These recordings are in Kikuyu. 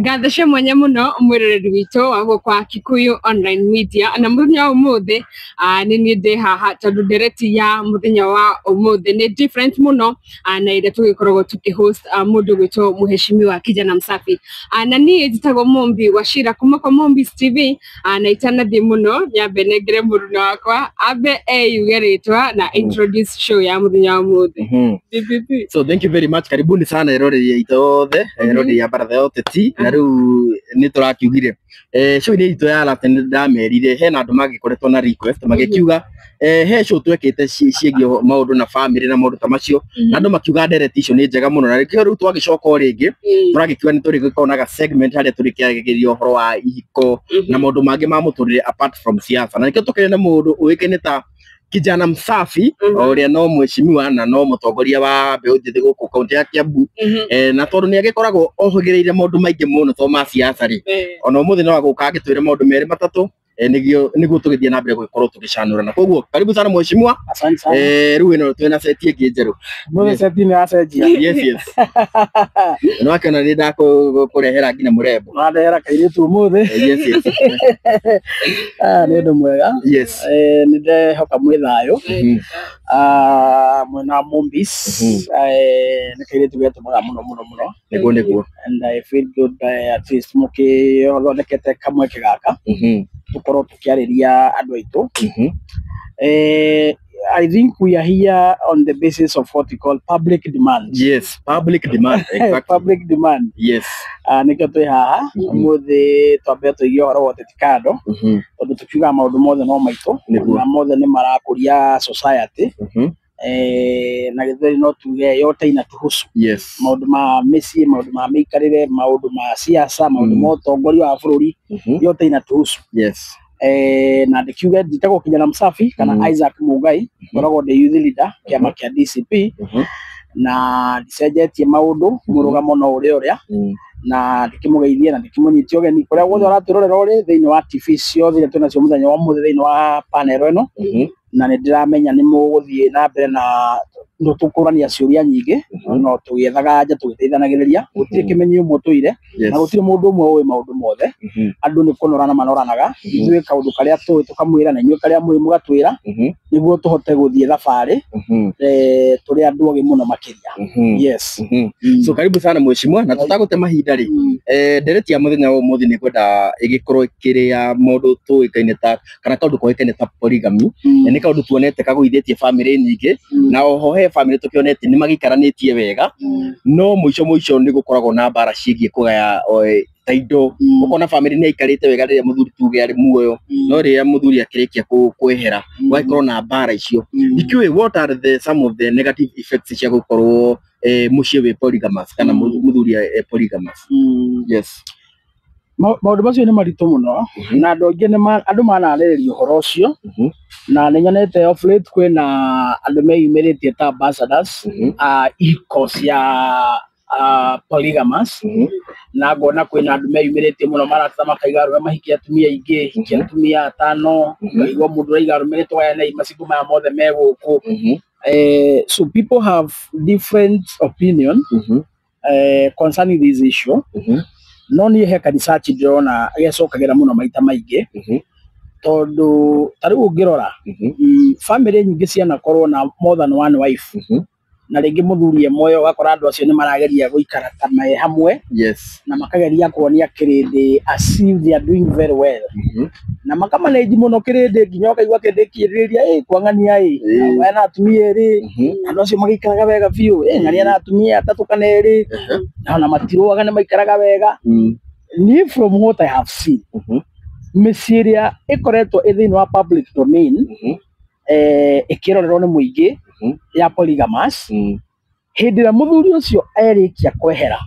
Ngatho cia mwanya muno mwiroreri witũ wa gũkwa Kikuyu Online Media. Na mũthenya wa ũmũthĩ nĩ niĩ ndĩ haha tondũ ndereti ya mũthenya wa ũmũthĩ nĩ different mũno na ĩrĩa tũgĩkoragwo tũkĩhost mũndũ gwĩtwo Mheshimiwa Kijana Msafi. Na niĩ njĩtagwo Mumbi Wachira kuma kwa Mumbis TV. Na itanathiĩ mũno, nyambe nengere mũruna wakwa ambe eyuge rĩtwa na introduce show ya mũthenya wa ũmũthĩ. DPP. So thank you very much. Karibuni sana eroreri aitũ othe, eroreri a baratha ya ũteti. Na rĩu nĩ tũrakiugire show-inĩ itũ ya last nĩ ndamerire hena andũ magĩkoretwo na request magĩkiuga he show twekĩte ciĩgiĩ maũndũ na family na maũndũ ta macio, na andũ makiuga ndereti icio nĩ njega mũno, na nĩkĩo rĩu twagĩcoka o rĩngĩ tũragĩkiuga nĩ tũrĩgĩkorwo na ga segment harĩa tũrĩkĩaragĩria ũhoro wa ihiko na maũndũ mangĩ ma mũtũrĩre apart from siasa. Na nĩkĩo tũkĩrĩ na mũndũ ũĩkaine ta Kijana Msafi, o ũrĩa no mheshimiwa na no mũtongoria wa mbeũ njĩthĩ gũkũ kaunti ya Kiambu. Na tondũ nĩ agĩkoragwo ohĩgĩrĩire maũndũ maingĩ mũno to ma siasa rĩ, ona ũmũthĩ no agũka agĩtwĩre maũndũ merĩ matatũ nĩguo tũgĩthiĩ na mbere gũgĩkorwo tũgĩcanũra. Na koguo karibu sana, mheshimiwa. Asante sana. Rĩu ĩno twĩna seti ĩngĩ njerũ. Mũthĩ seti nĩ yacenjia. Yes, nĩ wakĩona nĩ ndakũrehera nginya mũrembo. Wandehera kairĩtu ũmũthĩ. Yes. Ah, nĩ ũndũ mwega. Nĩ ndehoka mwĩ thayũ. Ah, mwena wa Mumbis. Nĩ kairĩtu getũmaga mũno mũno mũno. Nĩguo. And I feel good at least mũkĩthondekete kamweke gaka tũkorwo tũkĩarĩria andũ aitũ. I think we are here on the basis of what we call public demand. Yes, public demand, exactly. Public demand. Nĩkĩo twĩ haha ũmũthĩ, twambe tũige ũhoro wa ũteti kando, tondũ tũkiugaga maũndũ mothe no maitũ na mothe nĩ marakũria society. Na gĩthweri no tuge yote inatuhusu. Maũndũ ma mĩciĩ, maũndũ ma mĩikarĩre, maũndũ ma siasa, maũndũ ma ũtongoria wa bũrũri, yote inatuhusu. Na ndĩkiuge njĩtagwo Kijana Msafi kana Isaac Mugai, ngoragwo ndĩ youth leader kĩama kĩa DCP, na ndicenjetie maũndũ, mũrũgamo no ũrĩa ũrĩa. Na ndĩkĩmũgeithie na ndĩkĩmũnyitie ũgeni kũrĩa guothe ũratwĩrorera ũrĩ thĩinĩ wa TV ciothe iria twĩnacio mũthenya wa ũmũthĩ thĩinĩ wa panel ĩno. Na nĩ ndĩramenya nĩ mũgũthiĩ na mbere na nĩ tũkũrania ciũria nyingĩ, no tũgĩethaga anja tũgĩteithanagĩrĩria. Gũtirĩ kĩmenyi ũmwe tũire na gũtirĩ mũndũ ũmwe ũĩ maũndũ mothe. Andũ nĩ kũnorana manoranaga. Ithuĩ kaũndũ karĩa tũĩ tũkamwĩra, na inyuĩ karĩa mũĩ mũgatwĩra, nĩguo tũhote gũthiĩ thabarĩ tũrĩ andũ ogĩ mũno makĩria. Yes. So karibu sana, mheshimiwa, na tũtagũte mahinda rĩ, ndereti ya mũthenya wa ũmũthĩ nĩ ngwenda ĩgĩkorwo ĩkĩrĩ ya mũndũ tũĩkaine ta kana kaũndũ koĩkaine ta polygamy. Na nĩ kaũndũ tuonete kagũithĩtie family nyingĩ, na oho he family tũkĩonete nĩ magĩikaranĩtie wega, no mũico mũico nĩ gũkoragwo na mbara ciĩgiĩ kũgaya ta indo. Ũkona family nĩ aikarĩte wega rĩrĩa mũthuri tuge arĩ muoyo, no rĩrĩa mũthuri akĩrĩkia kwehera, gũgagĩkorwo na mbara icio. Ndikĩũĩ what are the some of the negative effects cia gũkorwo mũciĩ wĩ polygamous kana mũthuri polygamous? Yes. Maũndũ macio nĩ maritũ mũno, na andũ aingĩ andũ manarĩrĩria ũhoro ũcio, na nĩ nyonete of late kwĩna andũ meyumĩrĩtie ta ambassadors a ihiko cia polygamous, na ngona kwĩna andũ meyumĩrĩtie mũno marateta makaiga arũme mahikie atumia aingĩ, hikia atumia atano. Ngaigua mũndũ ũraiga arũme nĩ tũgayanei macigo maya mothe me gũkũ. So people have different opinion concerning this issue. No niĩ he research ndĩrona gecokagĩra mũno maita maingĩ, tondũ ta rĩu ũngĩrora family nyingĩ cianakorwo na more than one wife, na rĩngĩ mũthuri e muoyo, ũgakora andũ acio nĩ marageria gũikara ta me hamwe na makageria kuonia kĩrĩndĩ as if they are doing very well, na makamanage mũno kĩrĩndĩ nginya ũkaigua kĩrĩndĩ kĩrĩria ĩ kwang'ania ĩ ena atumia erĩ, andũ acio magĩikaraga wega biũ ĩ ng'ania na atumia atatũ kana erĩ, na ona matirũaga, nĩ maikaraga wega. Niĩ from what I have seen, mĩciĩ ĩrĩa ĩkoretwo ĩ thĩinĩ wa public domain ĩkĩrorerwo nĩ mũingĩ ya polygamous, hĩndĩ ĩrĩa mũthuri ũcio erĩkia kwehera,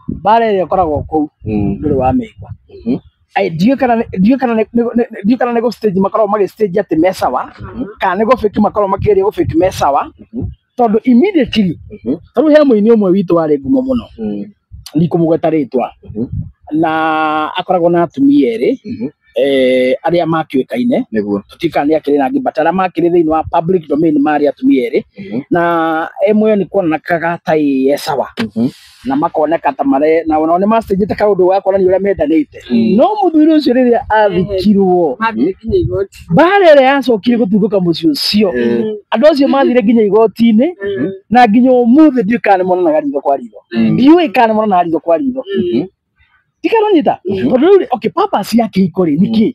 mbara ĩrĩa ĩkoragwo kũu ndũrĩ wamĩigua. Ai, ndiũĩ kana nĩ gũ stage makoragwo magĩ stage atĩ me sawa, kana nĩ gũ fake makoragwo makĩgeria gũ fake me sawa, tondũ immediately, ta rĩu he mũini ũmwe witũ warĩ ngumo mũno, ndikũmũgweta rĩtwa, na akoragwo na atumia erĩ. Arĩa makĩũĩkaine Nĩguo. Tũtikana nĩ akĩrĩ na angĩ, but arĩa makĩrĩ thĩinĩ wa public domain marĩ atumia erĩ, na ĩmwe ĩyo nĩ kuonekaga ta ĩ sawa, na makoneka ta mare na onao nĩ macĩnjĩte kaũndũ ga kuonania ũrĩa mendanĩte. No mũthuri ũcio rĩrĩa athikirwo, Mathire nginya igoti. Mbara ĩrĩa yacokire gũtuthũka mũciĩ ũcio, andũ acio mathire nginya igoti-inĩ, na nginya ũmũthĩ ndiũĩ kana nĩ monanaga ritho kwa ritho. Ndiũĩ kana nĩ monanaga ritho kwa ritho. Tikanonyita tondũ rĩu rĩ, okay, purpose ya kĩhiko rĩ nĩ kĩ?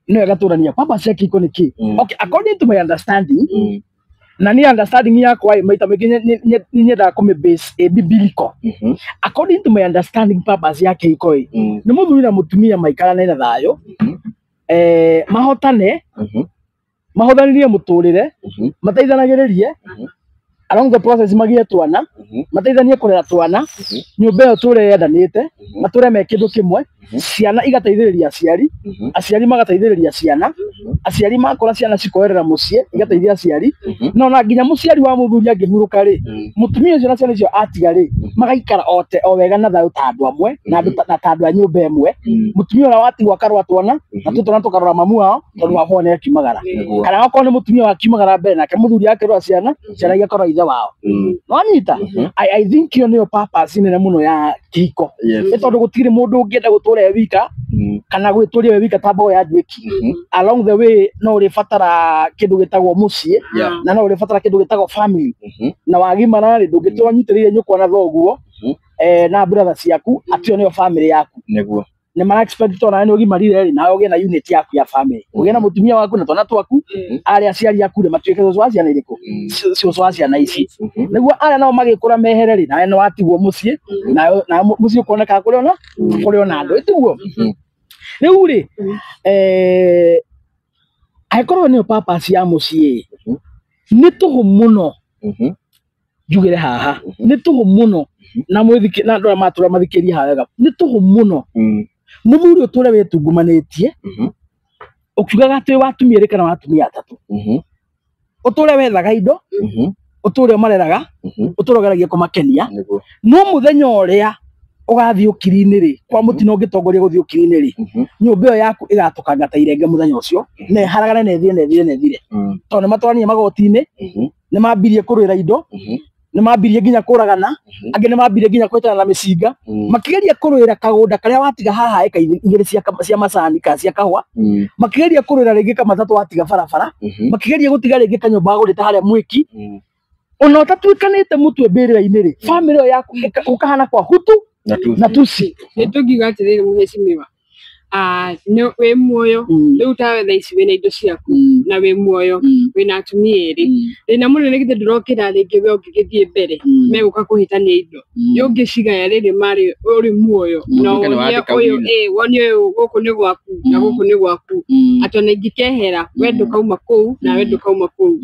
Nĩ wega tũrania purpose ya kĩhiko nĩ kĩ. Okay, according to my understanding, na niĩ understanding yakwa ĩ maita maingĩ nĩ nyendaga kũmĩ base ĩ biblical. According to my understanding, purpose ya kĩhiko ĩ nĩ mũthuri na mũtumia maikarane na thayũ, mahotane, mahũthanirie mũtũrĩre, mateithanagĩrĩrie along the process, magĩe twana, mateithanie kũrera twana, nyũmba ĩyo tũre yendanĩte, matũre me kĩndũ kĩmwe, ciana igateithĩrĩria aciari, aciari magateithĩrĩria ciana, aciari makũra ciana cikoerera mũciĩ igateithia aciari. No na nginya mũciari wa mũthuri angĩhurũka rĩ, mũtumia ũcio na ciana icio atiga rĩ, magaikara ote o wega na thayũ ta andũ amwe na andũ na ta andũ a nyũmba ĩmwe. Mũtumia ũrĩa watigwo akarora twana, na tũu twana tũkarora mamu wao tondũ wa nĩ akiumagara, kana okorwo nĩ mũtumia wakiumagara mbere nake mũthuri akĩrora ciana, ciana igakorwo ithe wao. Nĩwanyita? I think ĩyo nĩyo purpose nene mũno ya kĩhiko. Nĩ tondũ gũtirĩ mũndũ ũngĩenda gũtũra e wika kana gwĩtũria we wika ta mbogo ya nduĩki. Along the way no ũrĩbatara kĩndũ gĩtagwo mũciĩ, na no ũrĩbatara kĩndũ gĩtagwo family, na wagimara rĩ, ndũngĩtũra ũnyitĩrĩire nyũkwa na thoguo, na brother ciaku atĩ ĩyo nĩyo family yaku. Nĩguo. Nĩ mara expect tondũ nawe nĩ ũgimarire rĩ, nawe ũgĩe na unit yaku ya family, ũgĩe na mũtumia waku na twana twaku, arĩa aciari aku rĩ matuĩke cũcũ wa ciana irĩkũ, cũcũ wa ciana ici, nĩguo arĩa nao magĩkũra mehere rĩ, nawe nĩ watigwo mũciĩ, nawe mũciĩ ũkoneka kũrĩ ona andũ ĩtiguo rĩu rĩ, angĩkorwo nĩyo purpose ya mũciĩ, nĩ tũhũ mũno. Njugĩre haha nĩ tũhũ mũno, na mwĩthiki na andũ arĩa matũra mathikĩrie haha wega, nĩ tũhũ mũno mũthuri ũtũre wĩtungumanĩtie ũkiugaga atĩ wĩ watumia erĩ kana watumia atatũ, ũtũre wethaga indo, ũtũre ũmareraga, ũtũre ũgeragia kũmakenia. Nĩguo. No mũthenya ũrĩa ũgathiĩ ũkiri-inĩ rĩ, kwa mũtino ũngĩtongoria gũthiĩ ũkiri-inĩ rĩ, nyũmba ĩyo yaku ĩgatũkanga ta irenge mũthenya ũcio, na ĩharagane na ĩthire na ĩthire na ĩthire, tondũ nĩ matwaranire magoti-inĩ, nĩ mambirie kũrũĩra indo, nĩ mambirie nginya kũragana, angĩ nĩ mambirie nginya kũhĩtana na mĩcinga, makĩgeria kũrũĩra kagũnda karĩa watiga haha ĩka 2 cia macani kana cia kahũa, makĩgeria kũrũĩra rĩngĩ kamatatũ watiga barabara, makĩgeria gũtiga rĩngĩ kanyũmba wagũrĩte harĩa mwĩki, ona ũtatuĩkanĩte mũtwe mbĩrĩra-inĩ rĩ, family ĩyo yaku ũkahana kwa Hutu Na tusi. Na Tusi. Nĩ tũngiuga atĩrĩrĩ, mũhecimiwa, nĩ wĩ muoyo rĩu, tawe thaa ici wĩna indo ciaku na wĩ muoyo, wĩna atumia erĩ, thĩna mũnene githĩ ndũrokĩra rĩngĩ we ũngĩgĩthiĩ mbere, megũka kũhĩtania indo nĩ ũngĩcigaya rĩrĩ marĩ ũrĩ muoyo na Ũtuĩke nĩ wonie wandĩka ũyũ will. Wonie ũyũ gũkũ nĩ gwaku na gũkũ nĩ gwaku, atĩ ona ingĩkehera we ndũkauma kũu na we ndũkauma kũu.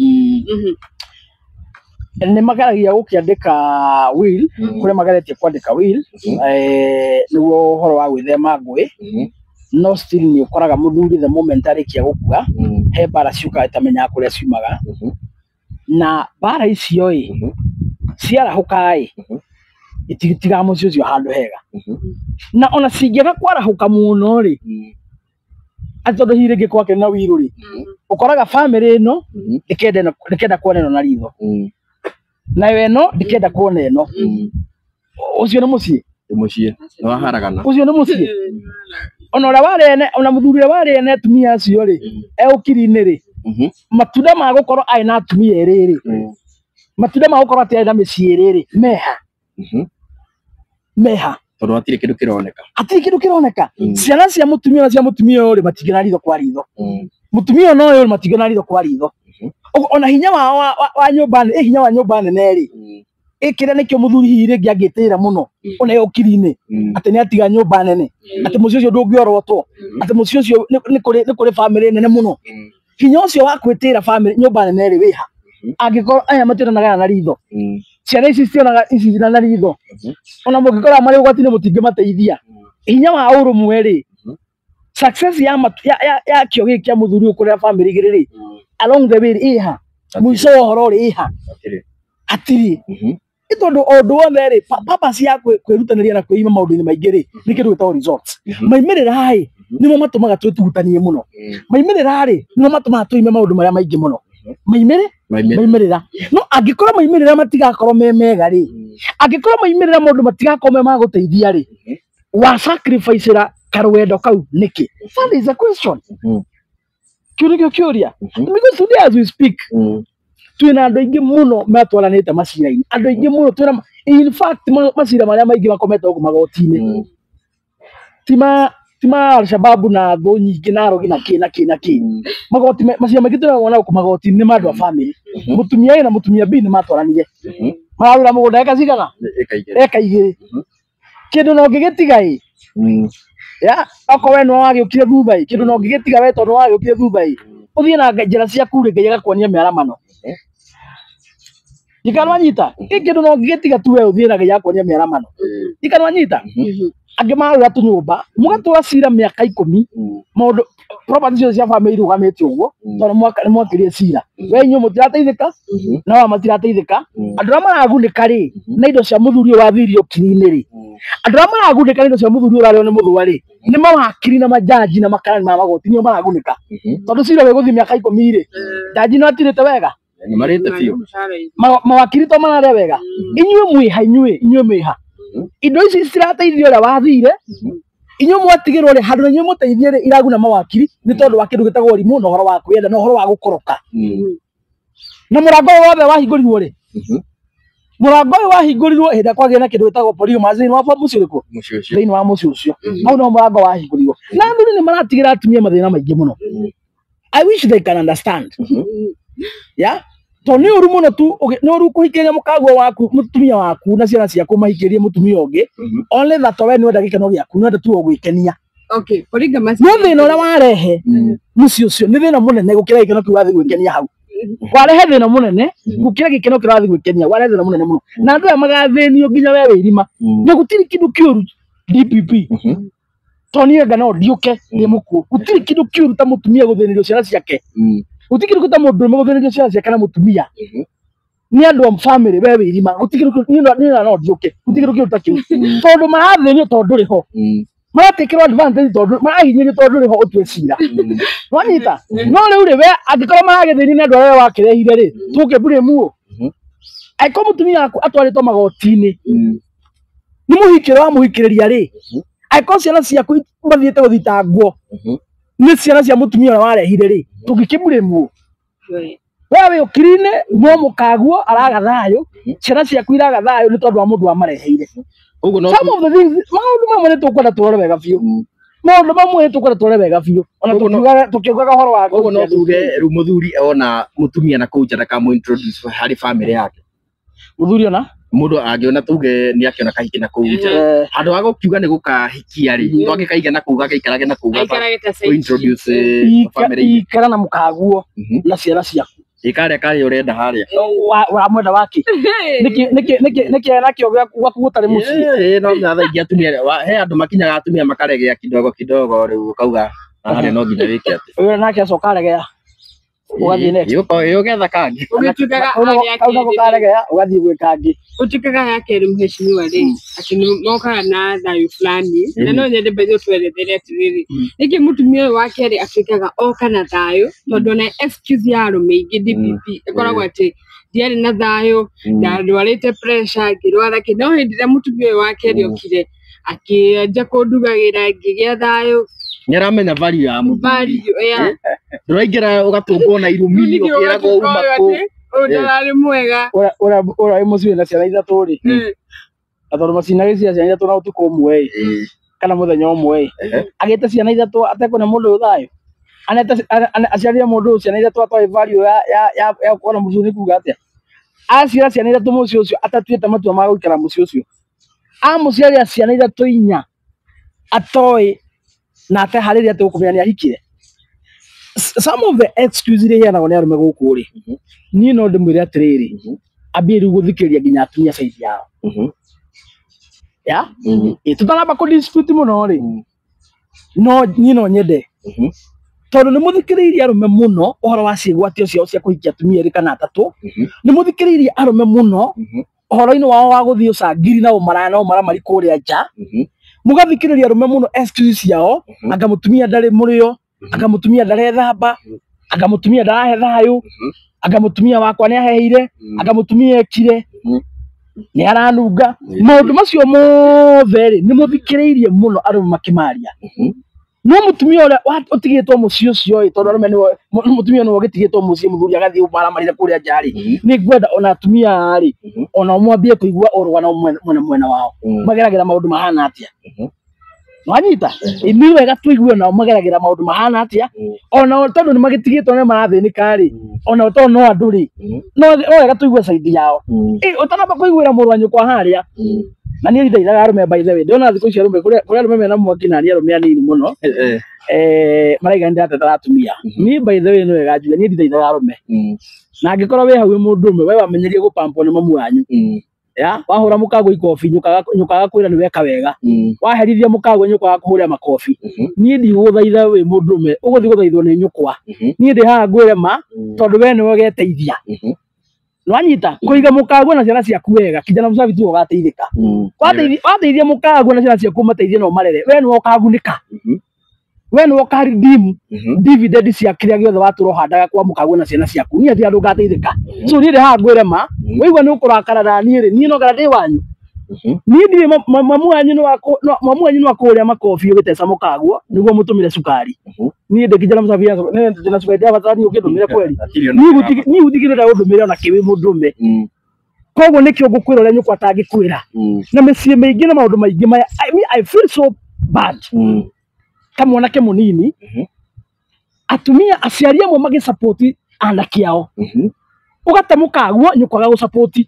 Nĩ mageragia gũkĩandĩka will, kũrĩa mageretie kwandĩka will, nĩguo ũhoro wa gwĩthema ngũĩ, no still nĩ ũkoraga mũthuri the moment arĩkia gũkua, he mbara ciũkaga itamenyaga kũrĩa ciumaga, na mbara icio ĩ ciarahũka ĩ, itigitigaga mũciĩ ũcio handũ hega, na ona cingĩaga kwarahũka mũno rĩ, atĩ tondũ hihi rĩngĩ kwakĩrĩ na will rĩ, ũkoraga family ĩno ndĩkenda kuona ĩno na ritho, nayo ĩno ndĩkenda kuona ĩno. Ũcio nĩ mũciĩ? Nĩ mũciĩ nĩ waharagana. Ũcio nĩ mũciĩ? Ona ũrĩa warĩ ene, ona mũthuri ũrĩa warĩ ene atumia acio rĩ, e ũkiri-inĩ rĩ, matunda ma gũkorwo arĩ na atumia erĩ rĩ, matunda ma gũkorwo atĩ arĩ na mĩciĩ ĩrĩ rĩ, meha? Meha? Tondũ hatirĩ kĩndũ kĩroneka. Hatirĩ kĩndũ kĩroneka. Ciana cia mũtumia na cia mũtumia ũyũ rĩ, matingĩona ritho kwa ritho, mũtumia ona ũyũ rĩ, matingĩona ritho kwa ritho. Ũguo ona hinya wao wa nyũmba ĩ hinya wa nyũmba nene rĩ, ĩkĩrĩa nĩkĩo mũthuri hihi rĩngĩ angĩtĩĩra mũno ona e ũkiri-inĩ, atĩ nĩ atiga nyũmba nene, atĩ mũciĩ ũcio ndũngĩorotwo, atĩ mũciĩ ũcio nĩ kũrĩ family nene mũno. Hinya ũcio wa gwĩtĩĩra family nyũmba nene rĩ, wĩha angĩkorwo aya mationanaga na ritho, ciana ici citionaga ici na ritho, ona mũngĩkora marĩ ũgwati-inĩ mũtingĩmateithia. Hinya wa ũrũmwe rĩ, success ya kĩo gĩkĩ kĩa mũthuri ũyũ kũrera family igĩrĩ rĩ, along the way rĩ, ĩha mũico wa ũhoro rĩ, ĩha? Hatirĩ. Hatirĩ. Nĩ tondũ o ũndũ wothe rĩ, purpose ya kwĩrutanĩria na kwĩima maũndũ-inĩ maingĩ rĩ, nĩ kĩndũ gĩtagwo results, maimĩrĩra ĩ. Nĩmo matũmaga twĩtugutanie mũno. Maimĩrĩra rĩ, nĩmo matũmaga tũime maũndũ marĩa maingĩ mũno. Maimĩrĩra. No angĩkorwo maimĩrĩra matigakorwo me mega rĩ, angĩkorwo maimĩrĩra maũndũ matigakorwo me ma gũteithia rĩ, wa sacrifice-ĩra karwendo kau nĩkĩ? That is a question. Kĩu nĩkĩo kĩũria. Because today as we speak, twĩna andũ aingĩ mũno matwaranĩte macira-inĩ. Andũ aingĩ mũno twĩna, in fact, macira marĩa maingĩ makomete gũkũ magoti-inĩ. Ti ma Alshababu na thũ nyingĩ na arogi na kĩ na kĩ na kĩ. Magoti macira maingĩ tũrona gũkũ magoti-inĩ nĩ ma andũ a family. Mũtumia A na mũtumia B nĩ matwaranire. Mararũra mũgũnda eka cigana? Eka igĩrĩ. Kĩndũ na ũngĩgĩtiga ĩ, ya okorwo we nĩwe wagĩũkire thutha ĩ, kĩndũ na ũngĩgĩtiga we tondũ wagĩũkire thutha ĩ, ũthiĩ na njĩra ciaku rĩ, Ngai agakuonia mĩaramano. Ikanwanyita kĩndũ no ũngĩgĩtiga tu we ũthiĩ na Ngai agakuonia mĩaramano. Ikanwanyita angĩ marũra tũnyũmba mũgatwara cira mĩaka 10, maũndũ property ciothe cia family irũgamĩte ũguo tondũ nĩ mwakĩrie cira. We inyuĩ mũtirateithĩka na wao matirateithĩka. Andũ arĩa maragunĩka rĩ na indo cia mũthuri ũyũ wathirie ũkiri-inĩ rĩ, andũ arĩa maragunĩka na indo cia mũthuri ũyũ ũrarĩo nĩ mũthũa rĩ, nĩ mawakiri na majaji na makarani ma magoti nĩo maragunĩka. Tondũ cira wĩgũthiĩ mĩaka 10 rĩ, jaji no atirĩte wega, Nĩ marĩte biũ. Mawakiri to mararĩa wega. Inyuĩ mwĩha, inyuĩ mwĩha. Indo ici citirateithia ũrĩa wathire, inyuĩ mwatigĩrwo rĩ, handũ na inyuĩ mũteithie rĩ, iraguna mawakiri nĩ tondũ wa kĩndũ gĩtagwo ũrimũ na ũhoro wa kwĩyenda na ũhoro wa gũkoroka. Na mũrango ũyũ wothe wahingũrirwo rĩ, mũrango ũyũ wahingũrirwo hĩndĩ ĩrĩa kwagĩa na kĩndũ gĩtagwo polygamous thĩinĩ wa mũciĩ ũrĩkũ? Mũciĩ ũcio. Thĩinĩ wa mũciĩ ũcio. Hau no mũrango wahingũrirwo. Na athuri nĩ maratigĩra atumia mathĩna maingĩ mũno. I wish they can understand. Yeah? Tondũ nĩ ũru mũno tu, nĩ ũru kũhikĩria mũkaguo waku, mũtumia waku na ciana ciaku mahikĩrie mũtumia ũngĩ. Only that we nĩwenda gĩkeno gĩaku, nĩwenda tu o gwĩkenia. Okay, polygamous. No thĩna ũrĩa warehe mũciĩ ũcio nĩ thĩna mũnene gũkĩra gĩkeno kĩu wathiĩ gwĩkenia hau. Warehe thĩna mũnene gũkĩra gĩkeno kĩrĩa wathiĩ gwĩkenia, warehe thĩna mũnene mũno. Na andũ aya magathĩnio nginya we wĩ irima. Na gũtirĩ kĩndũ kĩũru DPP. Tondũ niĩ anga no ndiũke ndĩ mũkuũ. Gũtirĩ kĩndũ kĩũru ta mũtumia gũthĩnĩrio ciana ciake. Gũtirĩ kĩndũ ta mũndũrũme gũthĩnĩrio ciana ciake na mũtumia. Nĩ andũ a family we wĩ irima. Gũtirĩ kĩndũ kĩũru, niĩ no ndiũke. Gũtirĩ kĩndũ kĩũru ta kĩu. Tondũ marathĩnio tondũ ndũrĩ ho. Maratekĩrwo advantage tondũ marahinyĩrĩrio tondũ ndũrĩ ho ũtue cira. Wanyita? No rĩu rĩ, we angĩkorwo maragĩthĩnio nĩ andũ arĩa wakĩrehire rĩ, tũngĩblame ũ? Angĩkorwo mũtumia waku atwarĩtwo magoti-inĩ, nĩ mũhikĩro wamũhikĩrĩria rĩ, angĩkorwo ciana ciaku mathiĩte gũthitangwo nĩ ciana cia mũtumia ũrĩa warehire rĩ, tũngĩkĩblame ũ? We wĩ ũkiri-inĩ no mũkaguo araga thayũ, ciana ciaku iraga thayũ nĩ tondũ wa mũndũ wamareheire. Ũguo no Some of the things, maũndũ mamwe nĩ tũkwenda tũrore wega biũ. Maũndũ mamwe nĩ tũkwenda tũrore wega biũ. Ona tũkiugaga ũhoro wa Ũguo no tuge rĩu mũthuri ona mũtumia na kũu nja ndakamũ introduce harĩ family yake. Mũthuri ona? Mũndũ angĩona tuge nĩ akĩona kahiki na kũu nja. Handũ ha gũkiuga nĩ gũkahikia rĩ, twangĩkaiga na kũu gagĩikarage na kũu Aikarage ta kũ introduce family. Ikara na mũkaguo na ciana ciaku. Ĩkarĩa karĩa ũrenda harĩa. Ũramwenda wake? Nĩkĩ nakĩo gwaku gũtarĩ mũciĩ? No thaa ingĩ atumia, he andũ makinyaga atumia makaregea kidogo kidogo rĩu ũkauga harĩa no nginya wĩke atĩ. Ũyũ nake acoka aregea. Ũgathiĩ next. Ũgetha kangĩ. Ũgĩtuĩkaga harĩa Kau nako karegea ũgathiĩ gwĩ kangĩ. Ũtuĩkaga ya kerĩ mheshimiwa rĩ, atĩ nĩ mokaga na thayũ fulani, na no nyende bethe ũtwerethere atĩrĩrĩ, nĩkĩ mũtumia ũyũ wa kerĩ atuĩkaga oka na thayũ, tondũ ona excuse ya arũme aingĩ DPP ĩkoragwo atĩ ndiarĩ na thayũ, ndarwarĩte pressure, ngĩrwara kĩ, no hĩndĩ ĩrĩa mũtumia ũyũ wa kerĩ okire, akĩanjia kũndugagĩra, ngĩgĩa thayũ. Nĩ aramenya value ya mũthuri. Value, yeah. Ndũraingĩra ũgatũngwo na irumi, Rĩu nĩkĩo ũkĩragwo ũgatuĩka uma ũyũ kũ. atĩ, ũyũ ndararĩ mwega. Ũrĩa wĩ mũciĩ na ciana ithatũ rĩ, na tondũ macinagĩcia ciana ithatũ na ũtukũ ũmwe ĩ, kana mũthenya ũmwe ĩ, agĩte ciana ithatũ atekũne mũndũ ũyũ thayũ. Anete aciarire mũndũ ũyũ ciana ithatũ atoĩ value ya gũkorwo na mũthuri nĩ kuga atĩa. Aciara ciana ithatũ mũciĩ ũcio atatuĩte matua ma gũikara mũciĩ ũcio. Amũciarĩra ciana ithatũ inya atoĩ na ateharĩria atĩ gũkũmenya nĩ ahikire. Some of the excuse iria iheanagwo nĩ arũme gũkũ rĩ, niĩ no ndĩmwĩre atĩrĩrĩ, ambie rĩu gũthikĩrĩria nginya atumia side yao. Ya? Tũtanamba kũ dispute mũno rĩ, no niĩ no nyende. Tondũ nĩ mũthikĩrĩirie arũme mũno ũhoro wa ciĩgwatio ciao cia kũhikia atumia erĩ kana atatũ. Nĩ mũthikĩrĩirie arũme mũno ũhoro-inĩ wao wa gũthiĩ ũcangiri na ũmaraya na ũmaramari kũrĩa nja. Mugathikĩrĩria arũme mũno excuse ciao, anga mũtumia ndarĩ mũrĩo, anga mũtumia ndarethamba, anga mũtumia ndarahe thayũ, anga mũtumia wakwa nĩ aheire, anga mũtumia ekire, nĩ aranunga. Maũndũ macio mothe rĩ, nĩ mũthikĩrĩirie mũno arũme makĩmaria. No mũtumia ũrĩa ũtigĩtwo mũciĩ ũcio ĩ, tondũ arũme nĩwe mũtumia nĩwe ũgĩtigĩtwo mũciĩ, mũthuri agathiĩ maramarire kũrĩa nja rĩ, nĩ ngwenda ona atumia rĩ, ona mwambie kũigua ũrũgano mwena wao, mageragĩra maũndũ mahana atĩa. Wanyita? Nĩ wega tũigue nao mageragĩra maũndũ mahana atĩa, ona tondũ nĩ magĩtigĩtwo nĩ marathĩnĩka rĩ, ona tondũ no andũ rĩ, no wega tũigue side yao. Ũtanamba kũiguĩra mũrũ wa nyũkwa harĩa, na niĩ ndithaithaga arũme by the way, ndĩrona thikũ ici arũme kũrĩ arũme mena mwaki na niĩ arũme anini mũno, maraiga nĩ ndĩratetera atumia. Niĩ by the way nĩ wega njuge niĩ ndithaithaga arũme, na angĩkorwo wĩ hau wĩ mũndũ ũmwe, we wamenyerie gũpampwo nĩ mamu wanyu, ya wahũra mũkaguo ikobi, nyũkaga kwĩra nĩ weka wega, waherithia mũkaguo nyũkaga kũhũrĩra makobi. Niĩ ndigũgũthaitha wĩ mũndũ ũmwe, ũgũthiĩ gũthaithwo nĩ nyũkwa. Niĩ ndĩ haha ngwĩre ma, tondũ we nĩwe ũgeteithia. Nwanyita kũiga mũkaguo na ciana ciaku wega, kijana msafi tu ũgateithĩka. Wateithia mũkaguo na ciana ciaku mateithie na ũmarere, we nĩwe ũkagunĩka, we nĩwe ũka redeem dividend cia kĩrĩa gĩothe watũra ũhandaga kwa mũkaguo na ciana ciaku. Niĩ ti andũ ngateithĩka. So niĩ ndĩ haha ngwĩre ma, waigua nĩ ũkũrakara na niĩ rĩ, niĩ no ngara ndĩ wanyu. Niĩ ndirĩ mamu wanyu nĩ wakũhũrĩra makobi ũgĩteca mũkaguo nĩguo mũtũmĩre cukari. Niĩ ndĩ kijana msafi ndĩna cukari ndĩrabatara niĩ ũkĩndũmĩre kweri. Niĩ gũtikĩrĩ ũndũmĩre ona kĩ wĩ mũndũ ũmwe. Koguo nĩkĩo ngũkwĩra ũrĩa nyũkwa atangĩkwĩra. Na mĩciĩ mĩingĩ na maũndũ maingĩ maya, I feel so bad. Ta mwanake mũnini, atumia aciari amwe magĩsupport anake ao. Ũgate mũkaguo nyũkwa agagũsupport,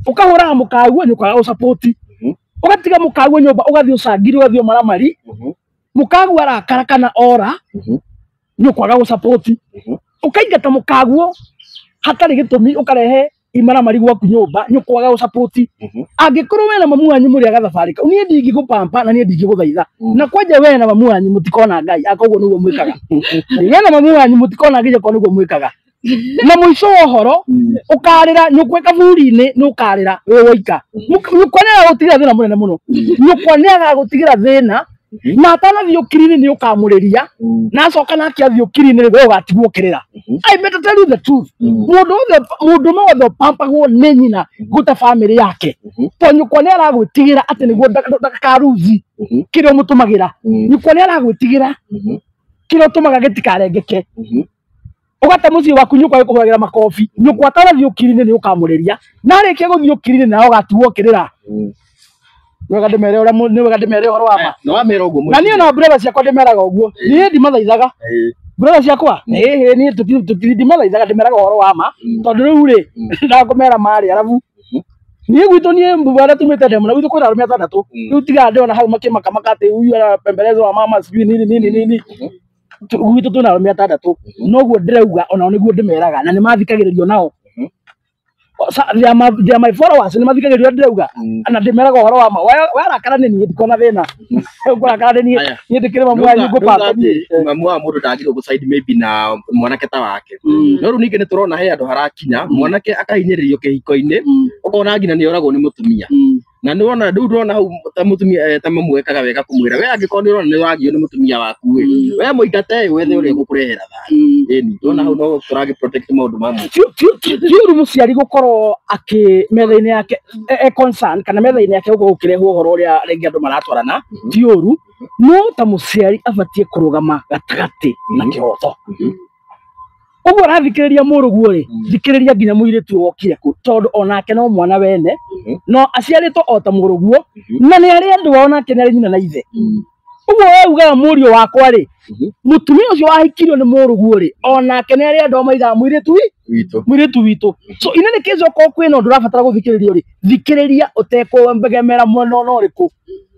ũkahũraga mũkaguo nyũkwa agagũsupport, ũgatiga mũkaguo nyũmba ũgathiĩ ũcangiri ũgathiĩ ũmaramari, mũkaguo arakara kana ora nyũkwa agagũsupport, ũkaingata mũkaguo hatarĩ gĩtũmi, ũkarehe imaramari gwaku nyũmba nyũkwa agagũsupport. Angĩkorwo we na mamu wanyu mũrĩ a gathabarĩ kau, niĩ ndingĩgũpampa na niĩ ndingĩgũthaitha. Na kwanja we na mamu wanyu mũtikona Ngai, akoguo nĩguo mwĩkaga. We na mamu wanyu mũtikona Ngai akorwo nĩguo mwĩkaga. Na mũico wa ũhoro ũkarĩra nyũkwa kaburi-inĩ, nĩ ũkarĩra wĩ woika. Nyũkwa nĩ agagũtigĩra thĩna mũnene mũno. Nyũkwa nĩ agagũtigĩra thĩna, na atanathiĩ ũkiri-inĩ nĩ ũkamũrĩria, na acoka nake athiĩ ũkiri-inĩ we ũgatigwo ũkĩrĩra. I better tell you the truth. Mũndũ ũmwe wothe ũpampagwo nĩ nyina gũte bamĩrĩ yake, tondũ nyũkwa nĩ aragwĩtigĩra atĩ nĩguo ndakaruthi kĩrĩa ũmũtũmagĩra. Nyũkwa nĩ aragwĩtigĩra kĩrĩa ũtũmaga gĩtikarengeke. Ũgate mũciĩ waku nyũkwa ĩkũhũragĩra makobi, nyũkwa atanathiĩ ũkiri-inĩ nĩ ũkamũrĩria, na arĩkia gũthiĩ ũkiri-inĩ nawe ũgatigwo ũkĩrĩra. Nĩ wega ndĩmere ũrĩa nĩ wega ndĩmere ũhoro wa ma. Nĩ wamera ũguo. Na niĩ na brother ciakwa ndĩmeraga ũguo. Niĩ ndimathaithaga. Brother ciakwa, niĩ ndimathaithaga, ndĩmeraga ũhoro wa ma. Tondũ rĩu rĩ, ndakũmera marĩ arabu. Niĩ gwitũ niĩ mbũra tumĩte ndemu na gwitũ kwĩna arũme atandatũ. Rĩu tiga ndĩona hau makĩmakamaka atĩ huyu anapembelezwa wa mama sijui nini nini nini. Gwitũ twĩna arũme atandatũ. Noguo ndĩrauga onao nĩguo ndĩmeraga na nĩmathikagĩrĩrio nao. They are my followers, nĩmathikagĩrĩrio ndĩrauga na ndĩmeraga ũhoro wa ma. Warakara nĩ niĩ ndikona thĩna. Ũkũrakara nĩ niĩ, niĩ ndĩkĩrĩ mamu wanyu ngũpamba niĩ. Mamu wa mũndũ ndagĩrĩirwo gũ-side maybe na mwanake ta wake. No rĩu ningĩ nĩ tũrona he handũ harakinya mwanake akahinyĩrĩrio kĩhiko-inĩ, ũkona nginya nĩ oragwo nĩ mũtumia. Na nĩ wona rĩu ndũrona hau ta mũtumia ta mamu ekaga wega kũmwĩra we angĩkorwo nĩ ũrona nĩ wagio nĩ mũtumia waku ĩ, we mũingate wethe ũrĩa ũgũkũrehera thayũ. Ĩni ndũrona hau no tũragĩ protect maũndũ ma mũciĩ. Ti ũru mũciari gũkorwo akĩ metha-inĩ yake e concern kana metha-inĩ yake gũkorwo gũkĩrehwo ũhoro ũrĩa rĩngĩ andũ maratwarana, ti ũru, no ta mũciari abatiĩ kũrũgama gatagatĩ na kĩhoto. Ũguo ũrathikĩrĩria mũrũguo rĩ, thikĩrĩria nginya mũirĩtu ũyũ wokire kũ, tondũ onake no mwana wene, no aciarĩtwo o ta mũrũguo, na nĩ arĩ andũ ao nake nĩ arĩ nyina na ithe. Ũguo we ugaga mũriũ wakwa rĩ, mũtumia ũcio wahikirio nĩ mũrũguo rĩ, onake nĩ arĩ andũ ao maigaga mũirĩtu mũirĩtu witũ. So in any case okorwo kwĩna ũndũ ũrabatara gũthikĩrĩrio rĩ, thikĩrĩria ũtekũegemera mwena ona ũrĩkũ.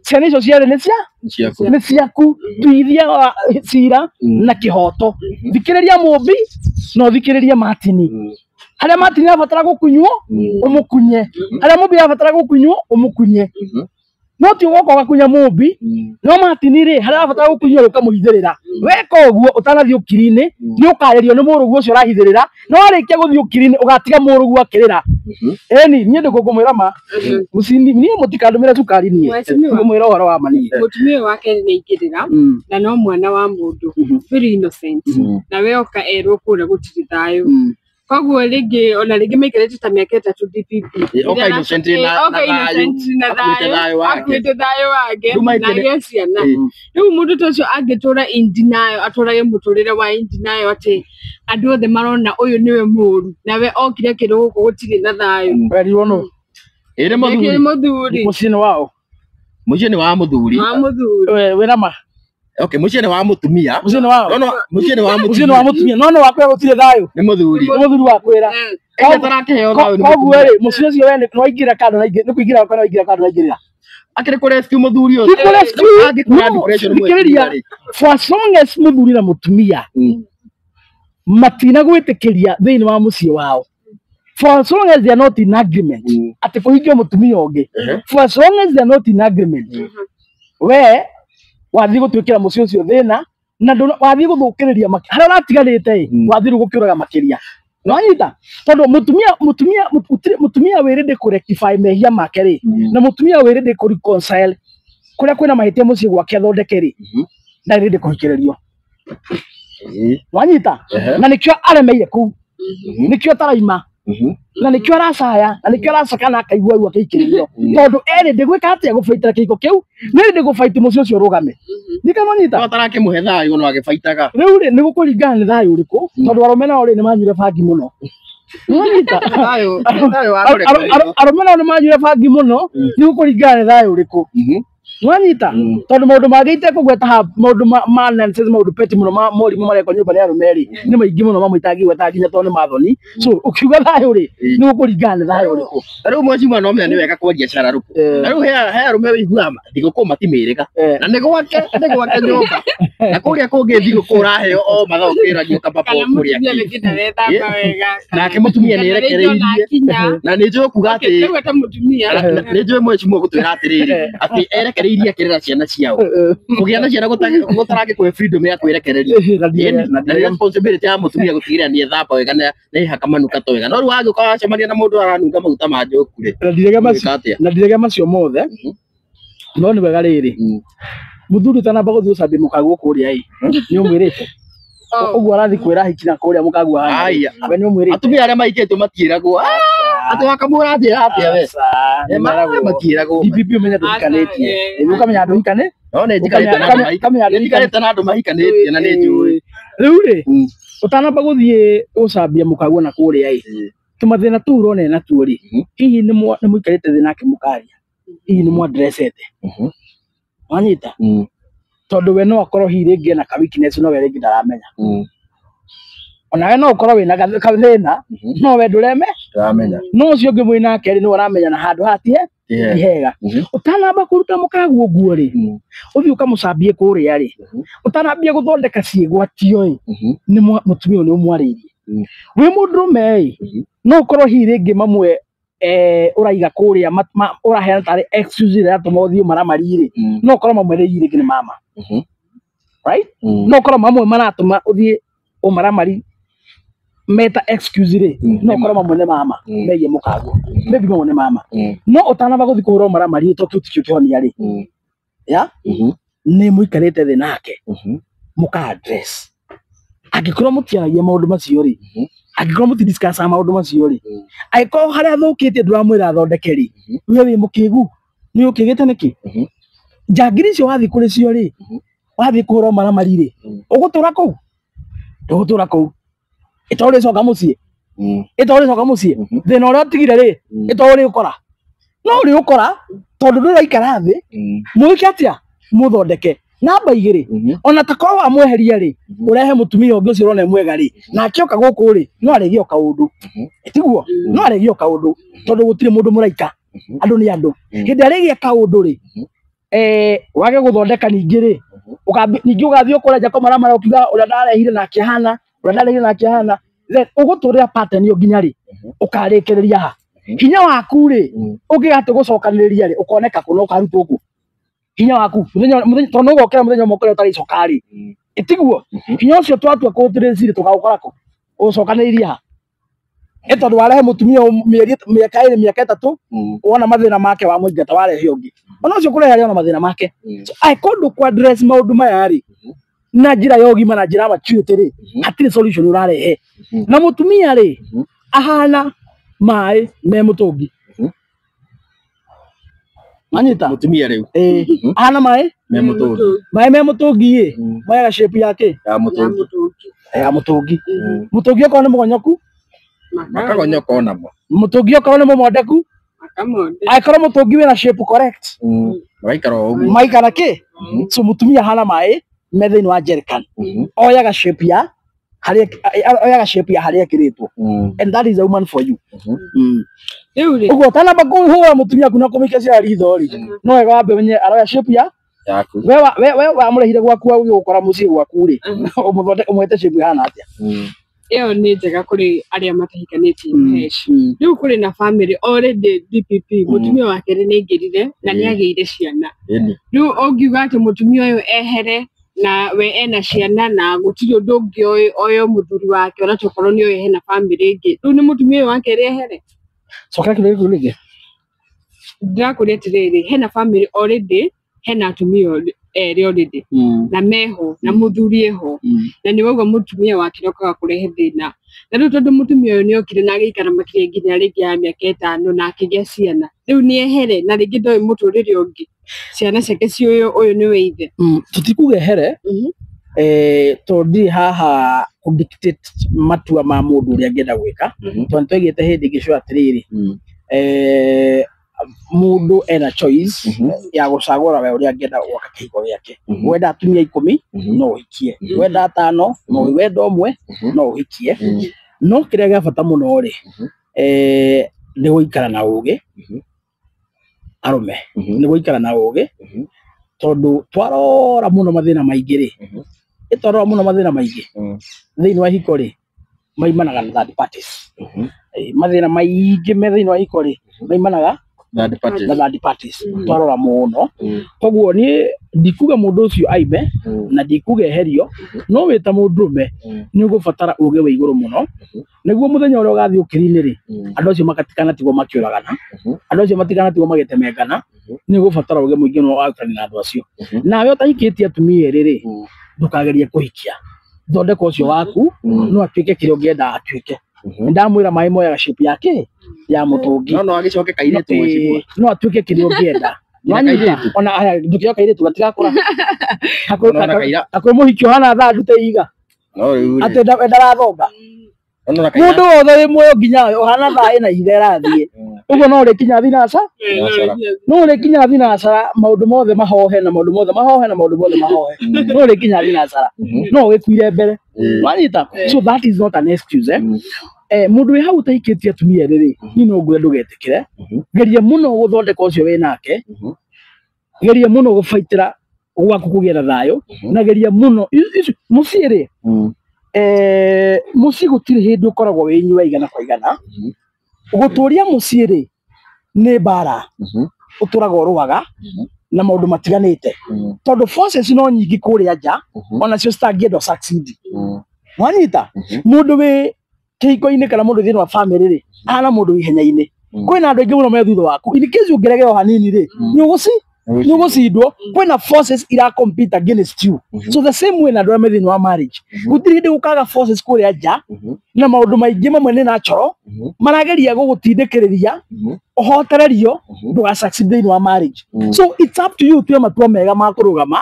Ciana icio ciothe nĩ nĩ ciaku, tuithia cira na kĩhoto. Thikĩrĩria Mũmbi na ũthikĩrĩrie Martin. Harĩa Martin arabatara gũkunywo ũmũkunye, harĩa Mũmbi arabatara gũkunywo ũmũkunye. No ti ũgoka ũgakunya mũmbi no Martin rĩ harĩa ũrabatara gũkunywo ũkamũhithĩrĩra. Weka ũguo ũtanathiĩ ũkiri-inĩ nĩ ũkarĩrio nĩ mũrũguo ũcio ũrahithĩrĩra na warĩkia gũthiĩ ũkiri-inĩ ũgatiga mũrũguo akĩrĩra. Ĩni niĩ ndĩkũngũmwĩra ma mũcini niĩ mũtikandũmĩre cukari niĩ ngũmwĩra ũhoro wa ma niĩ. Mũtumia wake nĩ aingĩrĩra na no mwana wa mũndũ very innocent na we oka erwo kũrĩa gũtirĩ thayũ. Koguo rĩngĩ ona rĩngĩ maikarĩte ta mĩaka 3 DPP. Oka innocent na thayũ akuĩte thayũ wake na agĩe ciana. Rĩu mũndũ ta ũcio angĩtũra in denial atũrage mũtũrĩre wa in denial atĩ andũ othe marona ũyũ nĩwe mũũru nawe okire kĩrĩ gũkũ gũtirĩ na thayũ. Werirwo nũ? Ĩrĩ mũthuri. Mũthuri. Mũciĩ nĩ wao? Mũciĩ nĩ wa mũthuri. Wa mũthuri. Wĩna ma? Okay, mũciĩ nĩ wa mũtumia. Mũciĩ nĩ wao? No, mũciĩ nĩ wa mũtumia. Mũciĩ nĩ wa mũtumia. No no wakwĩra gũtirĩ thayũ. Nĩ mũthuri. Nĩ mũthuri wakwĩra. Koguo rĩ mũciĩ ũcio we nĩ waingĩra kando na nĩ kũingĩra na waingĩra kando na aingĩrĩra. Akĩrĩ kũ rescue mũthuri ũcio. Ti kũ rescue. Thikĩrĩria, for as long as mũthuri na mũtumia matinagwĩtĩkĩria thĩinĩ wa mũciĩ wao, for as long as they are not in agreement atĩ kũhingia mũtumia ũngĩ, for as long as they are not in agreement, we wathiĩ gũtuĩkĩra mũciĩ ũcio thĩna na wathiĩ gũthũkĩrĩria harĩa ũratigarĩte ĩ wathiĩ rĩu gũkĩũraga makĩria. Nĩwanyita? Tondũ mũtumia wĩ ready kũ rectify mehia make rĩ na mũtumia wĩ ready kũ reconcile kũrĩa kwĩna mahĩtia mũciĩ gwake athondeke rĩ ndarĩ ready kũhikĩrĩrio. Wanyita? Na nĩkĩo aremeire kũu, nĩkĩo taraima, na nĩkĩo aracaya, na nĩkĩo aracaka na akaigua ruo akĩhikĩrĩrio tondũ erĩ ndĩgwĩka atĩa gũbaitĩra kĩhiko kĩu nĩ rĩ ndĩgũbaiti mũciĩ ũcio ũrũgame. Ndikamanyita? No tarakĩmũhe thayũ no agĩbaitaga. Rĩu rĩ nĩ gũkũringana nĩ thayũ ũrĩkũ tondũ arũme nao rĩ nĩ manyuire bangi mũno. Nĩwanyita? Arũme nao nĩ manyuire bangi mũno nĩ gũkũringana nĩ thayũ ũrĩkũ. Nĩwanyita? Tondũ maũndũ mangĩ itekũgweta haha maũndũ ma nonsense maũndũ petty mũno ma morimũ marekwo nyũmba nĩ arũme rĩ nĩ maingĩ mũno mamwe itangĩgweta nginya tondũ nĩ mathoni. So ũkiuga thayũ rĩ nĩ gũkũringana nĩ thayũ ũrĩkũ. Rĩu mweciuma no menya nĩ wega kwaria cararũkũ. Na rĩu he arũme wĩiguaga thigũkũ matimĩrĩga na nĩ gwake nyũmba na kũrĩa kũngĩ thigũkũ ũraheo o mathaa ũkĩragio kaba kũrĩa. Nake mũtumia nĩ erekereirie na nĩ njũĩ kuga atĩ nĩ njũĩ mweciuma gũtwĩra atĩrĩrĩ atĩ erekereirie akĩrera ciana ciao kũgĩa na ciana gũtarangĩkũhe freedom ya kwĩrekereria na responsibility ya mũtumia gũtigĩrĩra nĩ ethamba wega na ĩhaka manukato wega no rĩu wagĩũka wacemania na mũndũ aranunga maguta ma njoku rĩ na ndirege macio mothe no nĩ wega rĩrĩ mũthuri ũtanamba gũthiĩ gũcambia mũkaguo kũrĩa ĩ nĩ ũmwĩrĩte ũguo arathiĩ kwĩra hiki na kũrĩa mũkaguo hana we nĩ ũmwĩrĩte. Atumia arĩa maikĩtwo matiĩragwo atĩ wakamũra njĩra atĩa we matiĩragwo. DPP ũmenye ndũhikanĩtie ũkamenya ndũhikane no nĩ njikarĩte na andũ mahikanĩtie na nĩ njũĩ. Rĩu rĩ ũtanamba gũthiĩ gũcambia mũkaguo na kũrĩa ĩ tũmathĩna tũu ũrona natuo rĩ hihi nĩ mũikarĩte thĩ nake mũkaria hihi nĩ mwadressete wanyita tondũ we no akorwo hihi rĩngĩ ena ka weakness no we rĩngĩ ndaramenya onawe no ũkorwo wĩna gathĩna no we ndũreme ndaramenya no ũcio ũngĩ mwĩ nake rĩ nĩwe ũramenya na handũ haha ti hega. Ũtanamba kũruta mũkaguo nguo rĩ ũthiĩ ũkamũcambie kũrĩa rĩ ũtanambia gũthondeka ciĩgwatio ĩ nĩ mũtumia ũyũ nĩ ũmwarĩirie. Wĩ mũndũrũme ĩ no ũkorwo hihi rĩngĩ mamwe ũraiga kũrĩa ũraheana tarĩ excuse ĩrĩa ĩratũma ũthiĩ ũmaramari rĩ no ũkorwo mamwe rĩ rĩngĩ nĩ mama right no ũkorwo mamwe maratũma ũthiĩ ũmaramari meta excuse rĩ no ũkorwo mamwe nĩ mama megiĩ mũkaguo maybe mamwe nĩ mama no ũtanamba gũthiĩ kũhũra ũmaramari to kĩu tikĩo kĩhonia rĩ ya nĩ mũikarĩte thĩ nake mũka address angĩkorwo mũtiaragia maũndũ macio rĩ angĩkorwo mũtidiscussaga maũndũ macio rĩ angĩkorwo harĩa athũkĩtie ndũramwĩra athondeke rĩ we wĩ mũkĩgu nĩ ũkĩgĩte nĩkĩ njangiri icio wathiĩ kũrĩ cio rĩ wathiĩ kũhũra ũmaramari rĩ ũgũtũra kũu ndũgũtũra kũu ĩto ũrĩcoka mũciĩ ĩto ũrĩcoka mũciĩ thĩna ũrĩa ũtigire rĩ ĩto ũrĩũkora no ũrĩũkora tondũ ndũraikara thĩ mwĩke atĩa mũthondeke. Namba 2 ona ta korwo wamweheria rĩ ũrehe mũtumia ũngĩ ũcio ũrona mwega rĩ nake oka gũkũ rĩ no arĩgie kaũndũ tiguo no arĩgie kaũndũ tondũ gũtirĩ mũndũ mũraika andũ nĩ andũ hĩndĩ arĩgie kaũndũ rĩ wage gũthondeka ningĩ rĩ ningĩ ũgathiĩ ũkũrĩa nja kũmaramara ũkiuga ũrĩa ndarehire nake ahana ũrĩa ndarehire nake ahana then ũgũtũrĩra pattern ĩyo nginya rĩ ũkarĩkĩrĩria ha hinya waku rĩ ũngĩgatĩ gũcokanĩrĩria rĩ ũkoneka kũ na ũkarutwo kũ. Hinya waku muthenya muthenya tondu ugokira muthenya ũmwe ũkore ũtarĩ icoka rĩ, ĩtiguo hinya ũcio twatua kũũtrace tũkaũkora kũ ũcokanĩrĩirie ha? Ĩ tondũ warehe mũtumia mĩeri mĩaka ĩrĩ mĩaka ĩtatũ, wona mathĩna make wamũingata, warehe ũngĩ ona ũcio kũrehe arĩ ona mathĩna make. So angĩkorwo ndũkũ address maũndũ maya rĩ na njĩra ya ũgima na njĩra ya maturity rĩ, hatirĩ solution ũrarehe. Na mũtumia rĩ ahana maĩ me mũtũngi. Manyita? Mutumia riu. Ĩĩ, ahana maĩ me mutungi. Maĩ me mũtũngi ĩ moyaga shape ya kĩ? Ya mutungi. Ya mũtũngi. Mũtũngi okorwo nĩ mũgonyoku, makagonyoka onamo. Mũtũngi okorwo nĩ mũmondeku, angĩkorwo mũtũngi wĩna shape correct, magaikara o ũguo. Maikara kĩ. So mũtumia ahana maĩ me thĩinĩ wa jerrycan, oyaga shape ya harĩa oyaga shape ya harĩa ĩkĩrĩtwo, and that is a woman for you. Rĩu rĩ, Ũguo ũtanamba kũhũra mũtumia aku na kũmũikia cia ritho rĩ, no wega wambe ũmenye aroya shape ya yaku. We wamũrehire gwaku ũgĩgũkora mũciĩ gwaku rĩ, ũmũthonde ũmũhete shape ĩhana atĩa? Ĩyo nĩ njega kũrĩ arĩa matahikanĩtie, Mahesh. Rĩu kũrĩ na family already DPP, mũtumia wa kerĩ nĩ aingĩrire na nĩ agĩire ciana. Rĩu ũngiuga atĩ mũtumia ũyũ ehere na we ena ciana na gũtirĩ ũndũ ũngĩ oĩ oyo mũthuri wake, ona tokorwo nĩ oĩ hena family ĩngĩ, rĩu nĩ mũtumia ũyũ wa kerĩ ehere? Cokera kĩũria kĩu rĩngĩ. Ndĩrakũria atĩrĩrĩ, hena family already, hena atumia erĩ already na meho na mũthuri eho, na nĩ wauga mũtumia wake nĩ okaga kũrehe thĩna, na rĩu tondũ mũtumia ũyũ nĩ okire na agĩikara makĩria nginya rĩngĩ ya mĩaka 5 na akĩgĩa ciana, rĩu nĩ ehere na rĩngĩ ndoĩ mũtũrĩre ũngĩ, ciana ciake ciũĩ ũyũ nĩwe ithe? Tũtikuga ehere, tondũ ndirĩ haha kũ dictate matua ma mũndũ ũrĩa angĩenda gwĩka, tondũ nĩ twaigĩte hĩndĩ ĩngĩ cio atĩrĩrĩ, mũndũ ena choice ya gũcagũra we ũrĩa angĩenda gwaka kĩhiko gĩake. Wenda atumia 10, no ũhikie. Wenda atano, no wenda ũmwe, no ũhikie. No kĩrĩa gĩa bata mũno rĩ, nĩ gũikara na ũgĩ. Arũme, nĩ gũikara na ũgĩ, tondũ twarora mũno mathĩna maingĩ rĩ, ĩtwarora mũno mathĩna maingĩ thĩinĩ wa ihiko rĩ, maimanaga na third parties. Mathĩna maingĩ me thĩinĩ wa ihiko rĩ, maimanaga Third parties. Na third parties, twarora mũno. Koguo niĩ ndikuga mũndũ ũcio aime na ndikuga eherio, no wĩ ta mũndũrũme nĩ ũgũbatara ũgĩ wĩ igũrũ mũno nĩguo mũthenya ũrĩa ũgathiĩ ũkĩri-inĩ rĩ, andũ acio matikanatigwo makĩũragana, andũ acio matikanatigwo magĩtemengana. Nĩ ũgũbatara ũgĩ mũingĩ mũno wa gũikarania na andũ acio. Nawe ũtahikĩtie atumia erĩ rĩ, ndũkagerie kũhikia, thondeka ũcio waku no atuĩke kĩrĩa ũngĩenda atuĩke. Nĩndamwĩra maĩ moyaga shape ya kĩ? Ya mũtũngi. No agĩcoke kairĩtu mwĩcigua. No atuĩke kĩrĩa ũngĩenda. Nginya Wanyita? kairĩtu. Ona aya ndũkĩoya kairĩtu gatigakũra. Ona kaira. Hakuhĩ mũhiki ũhana thaa ndute iga No rĩu rĩ. atĩ ndarathonga. Ona kaira. Mũndũ wothe wĩ muoyo nginya we ũhana thaa ĩna ihinda ĩrathiĩ ũguo, no ũrĩkinya thinaca, no ũrĩkinya thinacara, maũndũ mothe mahohe na maũndũ mothe mahohe na maũndũ mothe mahohe, no ũrĩkinya thinacara no ũgĩkuire mbere. Wanyita? So that is not an excuse, eh? Mũndũ wĩ hau ũtahikĩtie atumia erĩ rĩ, niĩ no ngwĩre ndũgetĩkĩre. Geria mũno gũthondeka ũcio wĩ nake, geria mũno gũbaitĩra gwaku kũgĩe na thayũ, na geria mũno mũciĩ rĩ, mũciĩ gũtirĩ hĩndĩ ũkoragwo wĩ inyua igana kwa igana. Gũtũria mũciĩ rĩ nĩ mbara ũtũraga ũrũaga na maũndũ matiganĩte, tondũ forces no nyingĩ kũrĩa nja onacio citangĩenda succeed. Wanyita? Mũndũ wĩ kĩhiko-inĩ kana mũndũ thĩinĩ wa family rĩ, ahana mũndũ wĩ ihenya-inĩ. Kwĩna andũ aingĩ mũno me thutha waku. In case ũngĩregeo hanini rĩ, nĩ ũgũcindwo. Kwĩna forces ira compete against you. So the same way na andũ arĩa me thĩinĩ wa marriage, gũtirĩ hĩndĩ gũkaga forces kũrĩa nja na maũndũ maingĩ mamwe nĩ natural marageria gũgũtindĩkĩrĩria ũhotererio ndũga succeed thĩinĩ wa marriage. So it's up to you ũtue matua mega ma kũrũgama.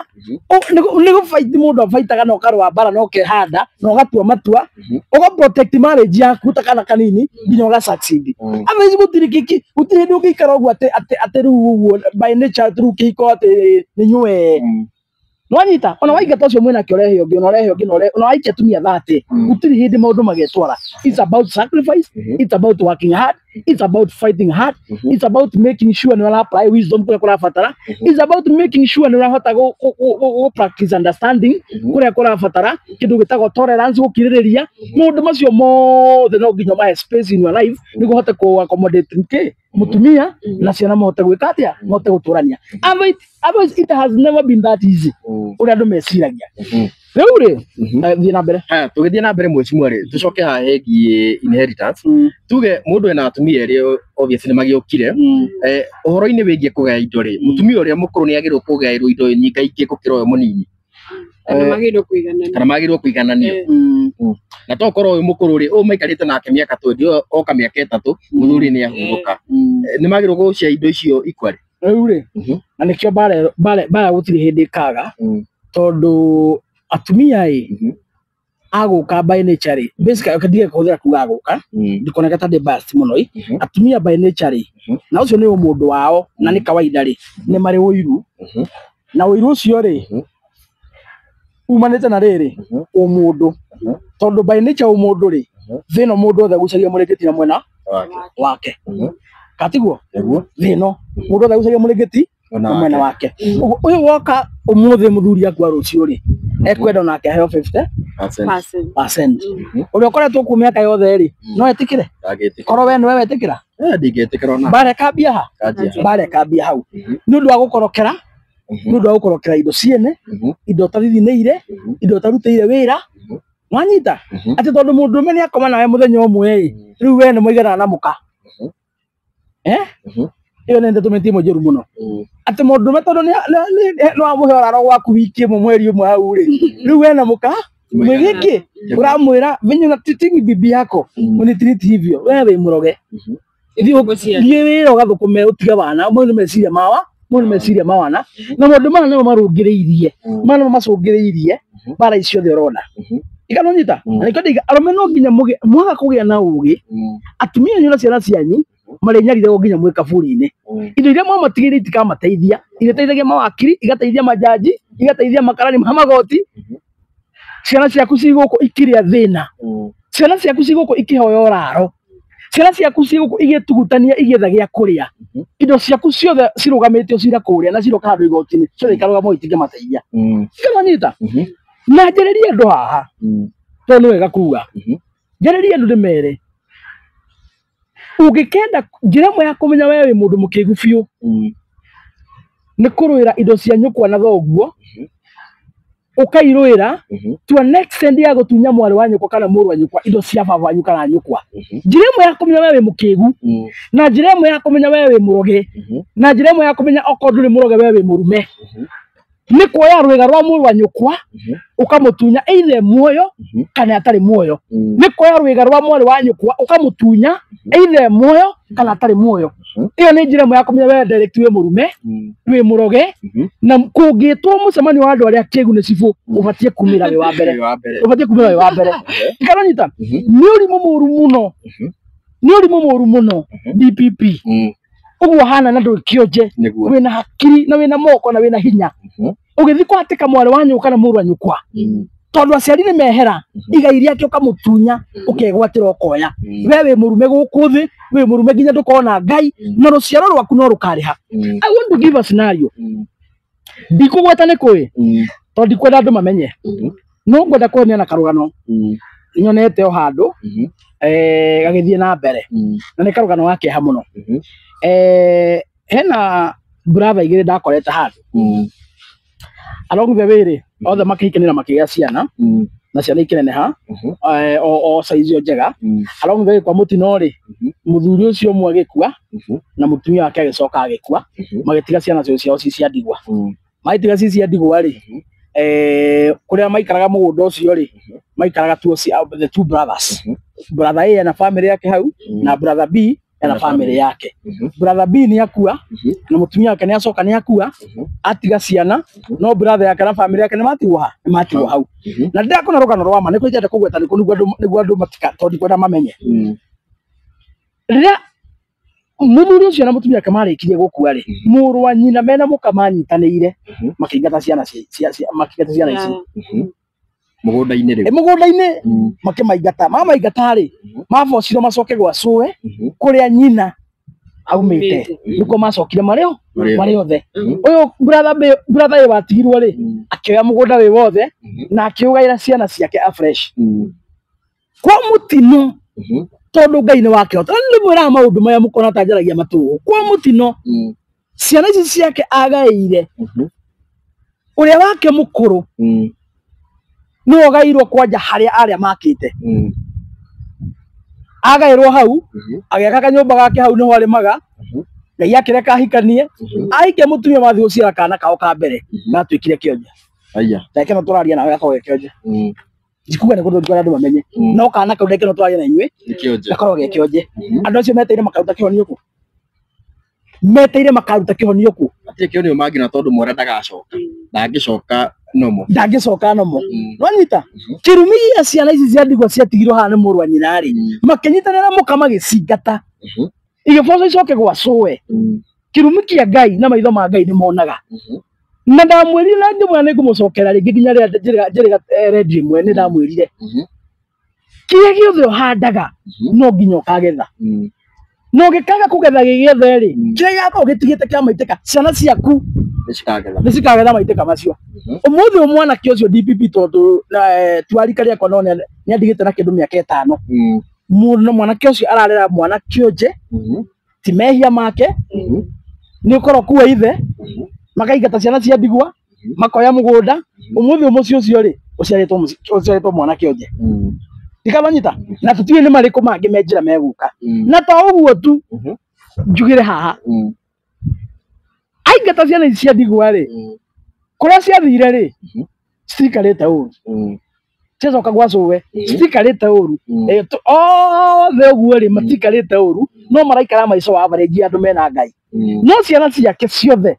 Nĩ gũfight mũndũ abaitaga na ũkarũa mbara na ũkehanda na ũgatua matua, ũga protect marriage yaku ta kana kanini nginya ũga succeed. Otherwise gũtirĩ kĩki, gũtirĩ hĩndĩ ũngĩikara ũguo atĩ rĩu ũguo by nature atĩ rĩu kĩhiko atĩ nĩ nyue. Nwanyita? Ona waingata ũcio mwĩnake, ũrehe ũngĩ, ona ũrehe ũngĩ, na ona waikia atumia 30, gũtirĩ hĩndĩ maũndũ magetwara. It's about sacrifice, it's about working hard. It's about fighting hard. It's about making sure nĩ ũra apply wisdom kũrĩa kũrabatara. It's about making sure nĩ ũrahota gũ practice understanding kũrĩa kũrabatara, kĩndũ gĩtagwo tolerance, gũkirĩrĩria. Maũndũ macio mothe no nginya ũmahe space in your life nĩguo ũhote kũ accommodate kĩ mũtumia na ciana, mahote gwĩka atĩa, mahote gũtũrania. Otherwise it has never been that easy ũrĩa andũ meciragia. Rĩu rĩ, thiĩ na mbere. Haya, tũgĩthiĩ na mbere, mheshimiwa rĩ, tũcoke haha hegiĩ inheritance. Tuge mũndũ ena atumia erĩ, obviously nĩ magĩũkire. Ũhoro-inĩ wĩgiĩ kũgaya indo rĩ, mũtumia ũrĩa mũkũrũ nĩ agĩrĩirwo kũgaĩrwo indo nyingaingĩ gũkĩra ũyũ mũnini? Kana magĩrĩirwo kũiganania? Kana magĩrĩirwo kũigananio? Na to korwo ũyũ mũkũrũ rĩ, ũyũ maikarĩte nake mĩaka 20, ũyũ oka mĩaka 3, mũthuri nĩ ahurũka. Nĩ magĩrĩirwo gũcia indo icio equally? Rĩu rĩ, na nĩkĩo mbara gũtirĩ hĩndĩ ĩkaga, tondũ atumia ĩ agũka by nature rĩ, basically, okay, ndige kũhũthĩra kuga agũka, ndikoneka ta ndĩ biased mũno ĩ. Atumia by nature rĩ, na ũcio nĩ ũmũndũ wao na nĩ kawaida rĩ, nĩ marĩ ũiru, na ũiru ũcio rĩ, umanĩte na rĩrĩ ũmũndũ, tondũ by nature ũmũndũ rĩ, thĩ ĩno mũndũ othe agucagia mũrĩngĩti na mwena wake, katiguo? Nĩguo. Thĩ ĩno mũndũ othe agucagia mũrĩngĩti na mwena wake. Ũguo ũyũ woka ũmũthĩ, mũthuri akua rũciũ rĩ, ekwenda onake aheo 50 Percent. percent. Ũrĩa ũkoretwo kuo mĩaka yothe rĩ, no etĩkĩre? Ndangĩtĩkĩra. Korwo we nĩwe wetĩkĩra? Ndingĩtĩkĩra ona. Mbara ĩkambia ha? Kanjia. Mbara ĩkambia hau, nĩ ũndũ wa gũkorokera, nĩ ũndũ wa gũkorokera indo ciene, indo ũtathithinĩire, indo ũtarutĩire wĩra. Wanyita atĩ tondũ mũndũrũme nĩ akoma nawe mũthenya ũmwe ĩ, rĩu we nĩ mũiganaga na mũka. Ĩyo nĩ ndeto ĩmwe njũru mũno, atĩ mũndũrũme tondũ nĩ wamũhe ũraro gwaku wiki ĩmwe, mweri ũmwe hau rĩ, rĩu we na mũka mwĩgĩkĩ ũramwĩra venye unatreating bibi yako, unitreat hivyo, we wĩ mũroge. Gũciara. Thiĩ wĩra ũgathũkũme ũtige wana. Mau nĩ meciria mawa, mau nĩ meciria ma wana, na maũndũ maya nĩmo marũngĩrĩirie, maya nĩmo macũngĩrĩirie mbara ici ciothe ũrona. Ikanonyita na nĩkĩo ndaiga arũme no nginya mwaga kũgĩa na ũgĩ, atumia anyu na ciana cianyu marĩnyariragwo nginya mwĩ kaburi-inĩ. Indo iria mwamatigĩire itikamateithia, irĩteithagia mawakiri, igateithia majaji, igateithia makarani ma magoti. Ciana ciaku ci gũkũ ikĩrĩa thĩna, ciana ciaku ci gũkũ ikĩhoya ũraro, ciana ciaku ci gũkũ igĩtugutania igĩetha gĩa kũrĩa. Indo ciaku ciothe cirũgamĩtio cira kũrĩa na ciroka handũ igoti-inĩ, ciothe ikarũgama itingĩmateithia. Ikamanyita na njarĩrie andũ haha, tondũ nĩ wega kuga, njarĩrie andũ ndĩmere, ũngĩkenda njĩra ĩmwe ya kũmenya we wĩ mũndũ mũkĩgu biũ, nĩ kũrũĩra indo cia nyũkwa na thoguo, ũkairũĩra to an extent ya gũtunya mwarĩ wa nyũkwa kana mũrũ wa nyũkwa indo cia baba wanyu kana nyũkwa. Njĩra ĩmwe ya kũmenya we wĩ mũkĩgu, na njĩra ĩmwe ya kũmenya we wĩ mũroge, na njĩra ĩmwe ya kũmenya okorwo ndũrĩ mũroge we wĩ mũrume, nĩ kuoya rwĩga rwa mũrũ wa nyũkwa ũkamũtunya, either muoyo kana atarĩ muoyo. Nĩ kuoya rwĩga rwa mwarĩ wa nyũkwa ũkamũtunya, either muoyo kana atarĩ muoyo. Ĩyo nĩ njĩra ĩmwe ya kũmenya we direct wĩ mũrume, wĩ mũroge. Na kũngĩtwo mũcemanio wa andũ arĩa akĩgu nĩ cibũ, ũbatiĩ kumĩra wĩ wa mbere. Wa mbere. Ũbatiĩ kumĩra wĩ wa mbere. Ikanonyita nĩ ũrimũ mũru mũno, nĩ ũrimũ mũru mũno. DPP ũguo hana na ndũrĩ kĩonje. Nĩguo. Wĩna hakiri na wĩna moko na wĩna hinya, ũgĩthiĩ kũhatĩka mwarĩ wa nyũkwa kana mũrũ wa nyũkwa, tondũ aciari nĩ mehera, igai rĩake ũkamũtunya, ũkegwatĩra, ũkoya. We wĩ mũrume gũkũ thĩ, wĩ mũrume nginya ndũkona Ngai, na rũciaro rwaku no rũkarĩha. I want to give a scenario. Ndikũgweta nĩ kũĩ, tondũ ndikwenda andũ mamenye, no ngwenda kũheana na karũgano nyonete o handũ gagĩthiĩ na mbere, na nĩ karũgano ga kĩeha mũno. Hena brother igĩrĩ ndakorete handũ along the way rĩ, othe makĩhikanĩra, makĩgĩa ciana, na ciana ikĩneneha o size ĩyo njega. Along the way kwa mũtino rĩ, mũthuri ũcio ũmwe agĩkua na mũtumia wake agĩcoka agĩkua, magĩtiga ciana ciao ci cia ndigwa. Magĩtiga ci cia ndigwa rĩ, kũrĩa maikaraga mũgũnda ũcio rĩ, maikaraga the two brothers. Brother A ena family yake hau na brother B ena family yake. Brother B nĩ akua na mũtumia wake nĩ acoka nĩ akua, atiga ciana, no brother yake na family yake nĩ matigwo ha, nĩ matigwo hau. Na ndĩrakona rũgano rwa ma nĩ kũnjenda kũgweta nĩkũ nĩguo andũ matika, tondũ ndikwenda mamenye. Rĩrĩa mũthuri ũcio na mũtumia wake marĩkirie gũkua rĩ, mũrũ wa nyina mena mũka manyitanĩire makĩingata ciana ici. Mũgũnda-inĩ rĩu. Mũgũnda-inĩ makĩmaingata mamaingata rĩ mabocirwo macoke gwa cũwe kũrĩa nyina aumĩte nĩkuo macokire marĩ marĩ othe. Ũyũ brother ũyũ watigirwo rĩ akĩoya mũgũnda wĩ wothe na akĩũgaĩra ciana ciake afresh. Kwa mũtino tondũ Ngai nĩ wakĩhota nĩ mwĩraga maũndũ maya mũkona ta njaragia matũũ. Kwa mũtino ciana ici ciake agaĩire ũrĩa wake mũkũrũ nĩwe ũgaĩirwo kwanja harĩa arĩa makĩte. Agaĩrwo hau agĩaka kanyũmba gake hau nĩho arĩmaga. Ngai akĩreka ahikanie ahikia mũtumia mathiĩ gũciara kana kao ka mbere gatuĩkire kĩonje. Aya. Ndagĩka ĩno tũraria nawe gakorwo ge kĩonje. Ndikuga nĩ kũndũ ndikuga andũ mamenye no kana kau ndagĩka ĩno tũraria na inyuĩ gakorwo ge kĩonje. Andũ acio meteire makaruta kĩhonio kũ? Meteire makaruta kĩhonio kũ? Hatirĩ kĩhonio mangĩona tondũ mwana ndagacoka. Ndangĩcoka nomo. Ndangĩcoka nomo. Nwanyita kĩrumi gĩa ciana ici cia ndigwa ciatigirwo haha nĩ mũrũ wa nyina rĩ makĩnyitanĩra mũka magĩcingata igĩboco icoke gwa cũwe. Kĩrumi kĩa Ngai na maitho ma Ngai nĩ monaga. Na ndamwĩrire na ngĩmwĩra nĩ ngũmũcokera rĩngĩ nginya rĩrĩa njĩrĩga redio ĩmwe nĩ ndamwĩrire kĩrĩa gĩothe ũhandaga no nginya ũkagetha. Na ũngĩkaga kũgetha gĩgĩothe rĩ kĩrĩa gĩgakorwo gĩtigĩte kĩa maitĩka ciana ciaku Nĩ nĩ cikagetha maitĩka macio. Ũmũthĩ ũyũ mwanake ũcio DPP tondũ twarika rĩakwa no nĩ andigĩte na kĩndũ mĩaka ĩtano. Mũno mwanake ũcio ararera mwana kĩonje ti mehia make nĩ ũkorwo kuwa ithe makaingata ciana cia ndigwa makoya mũgũnda. Ũmũthĩ ũyũ mũciĩ ũcio rĩ ũciarĩtwo mwana kĩonje. Ndikamanyita na tũtiũĩ nĩ marĩkũ mangĩ me njĩra megũka. Na to ũguo tu njugĩre haha aingata ciana ici cia ndigwa rĩ kũrĩa ciathire rĩ citiikarĩte ũru ciacoka gwa cũwe citiikarĩte ũru othe ũguo rĩ matiikarĩte ũru no maraikara maica wa average andũ mena Ngai. No ciana ciake ciothe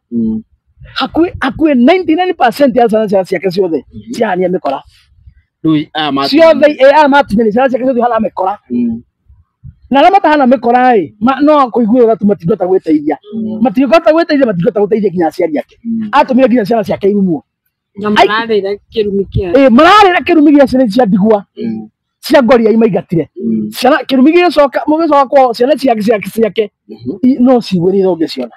hakuhĩ 99% ya ciana ciake ciothe ciahania mĩkora. Ciothe aya matunyani ciana ciake ciothe ihana mĩkora. Na arĩa matahana mĩkora ĩ no kũiguĩra tu matingĩhota gwĩteithia. Matingĩhota gwĩteithia matingĩhota gũteithia nginya aciari ake. Atũmire nginya ciana ciake irumwo. Na mararĩra kĩrumi kĩa Mararĩra kĩrumi gĩa ciana cia ndigwa cia ngoria imaingatire. Ciana kĩrumi gĩgĩcoka mũgĩcoka kwao ciana ciake no ciguĩrĩire ũngĩciona.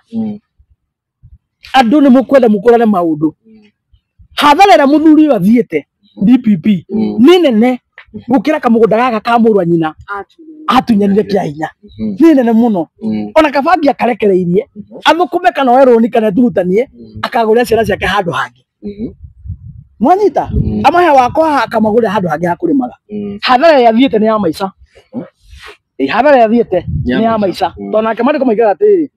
Andũ nĩ mũkwenda mũkũrane maũndũ. Hathara ĩrĩa mũthuri ũyũ athiĩte DPP nĩ nene gũkĩra kamũgũnda gaka ka mũrũ wa nyina atunyanire kĩa hinya. Nĩ nene mũno. Ona kabangi akarekereirie athũkũme kana oe rũni kana ethurutanie akagũrĩra ciana ciake handũ hangĩ. Mwanyita amahe wakwa haha akamagũrĩra handũ hangĩ ha kũrĩmaga. Hathara ĩrĩa athiĩte nĩ ya maica. Hathara ĩrĩa athiĩte nĩ ya maica. Tondũ nake maandĩko maigaga atĩrĩrĩ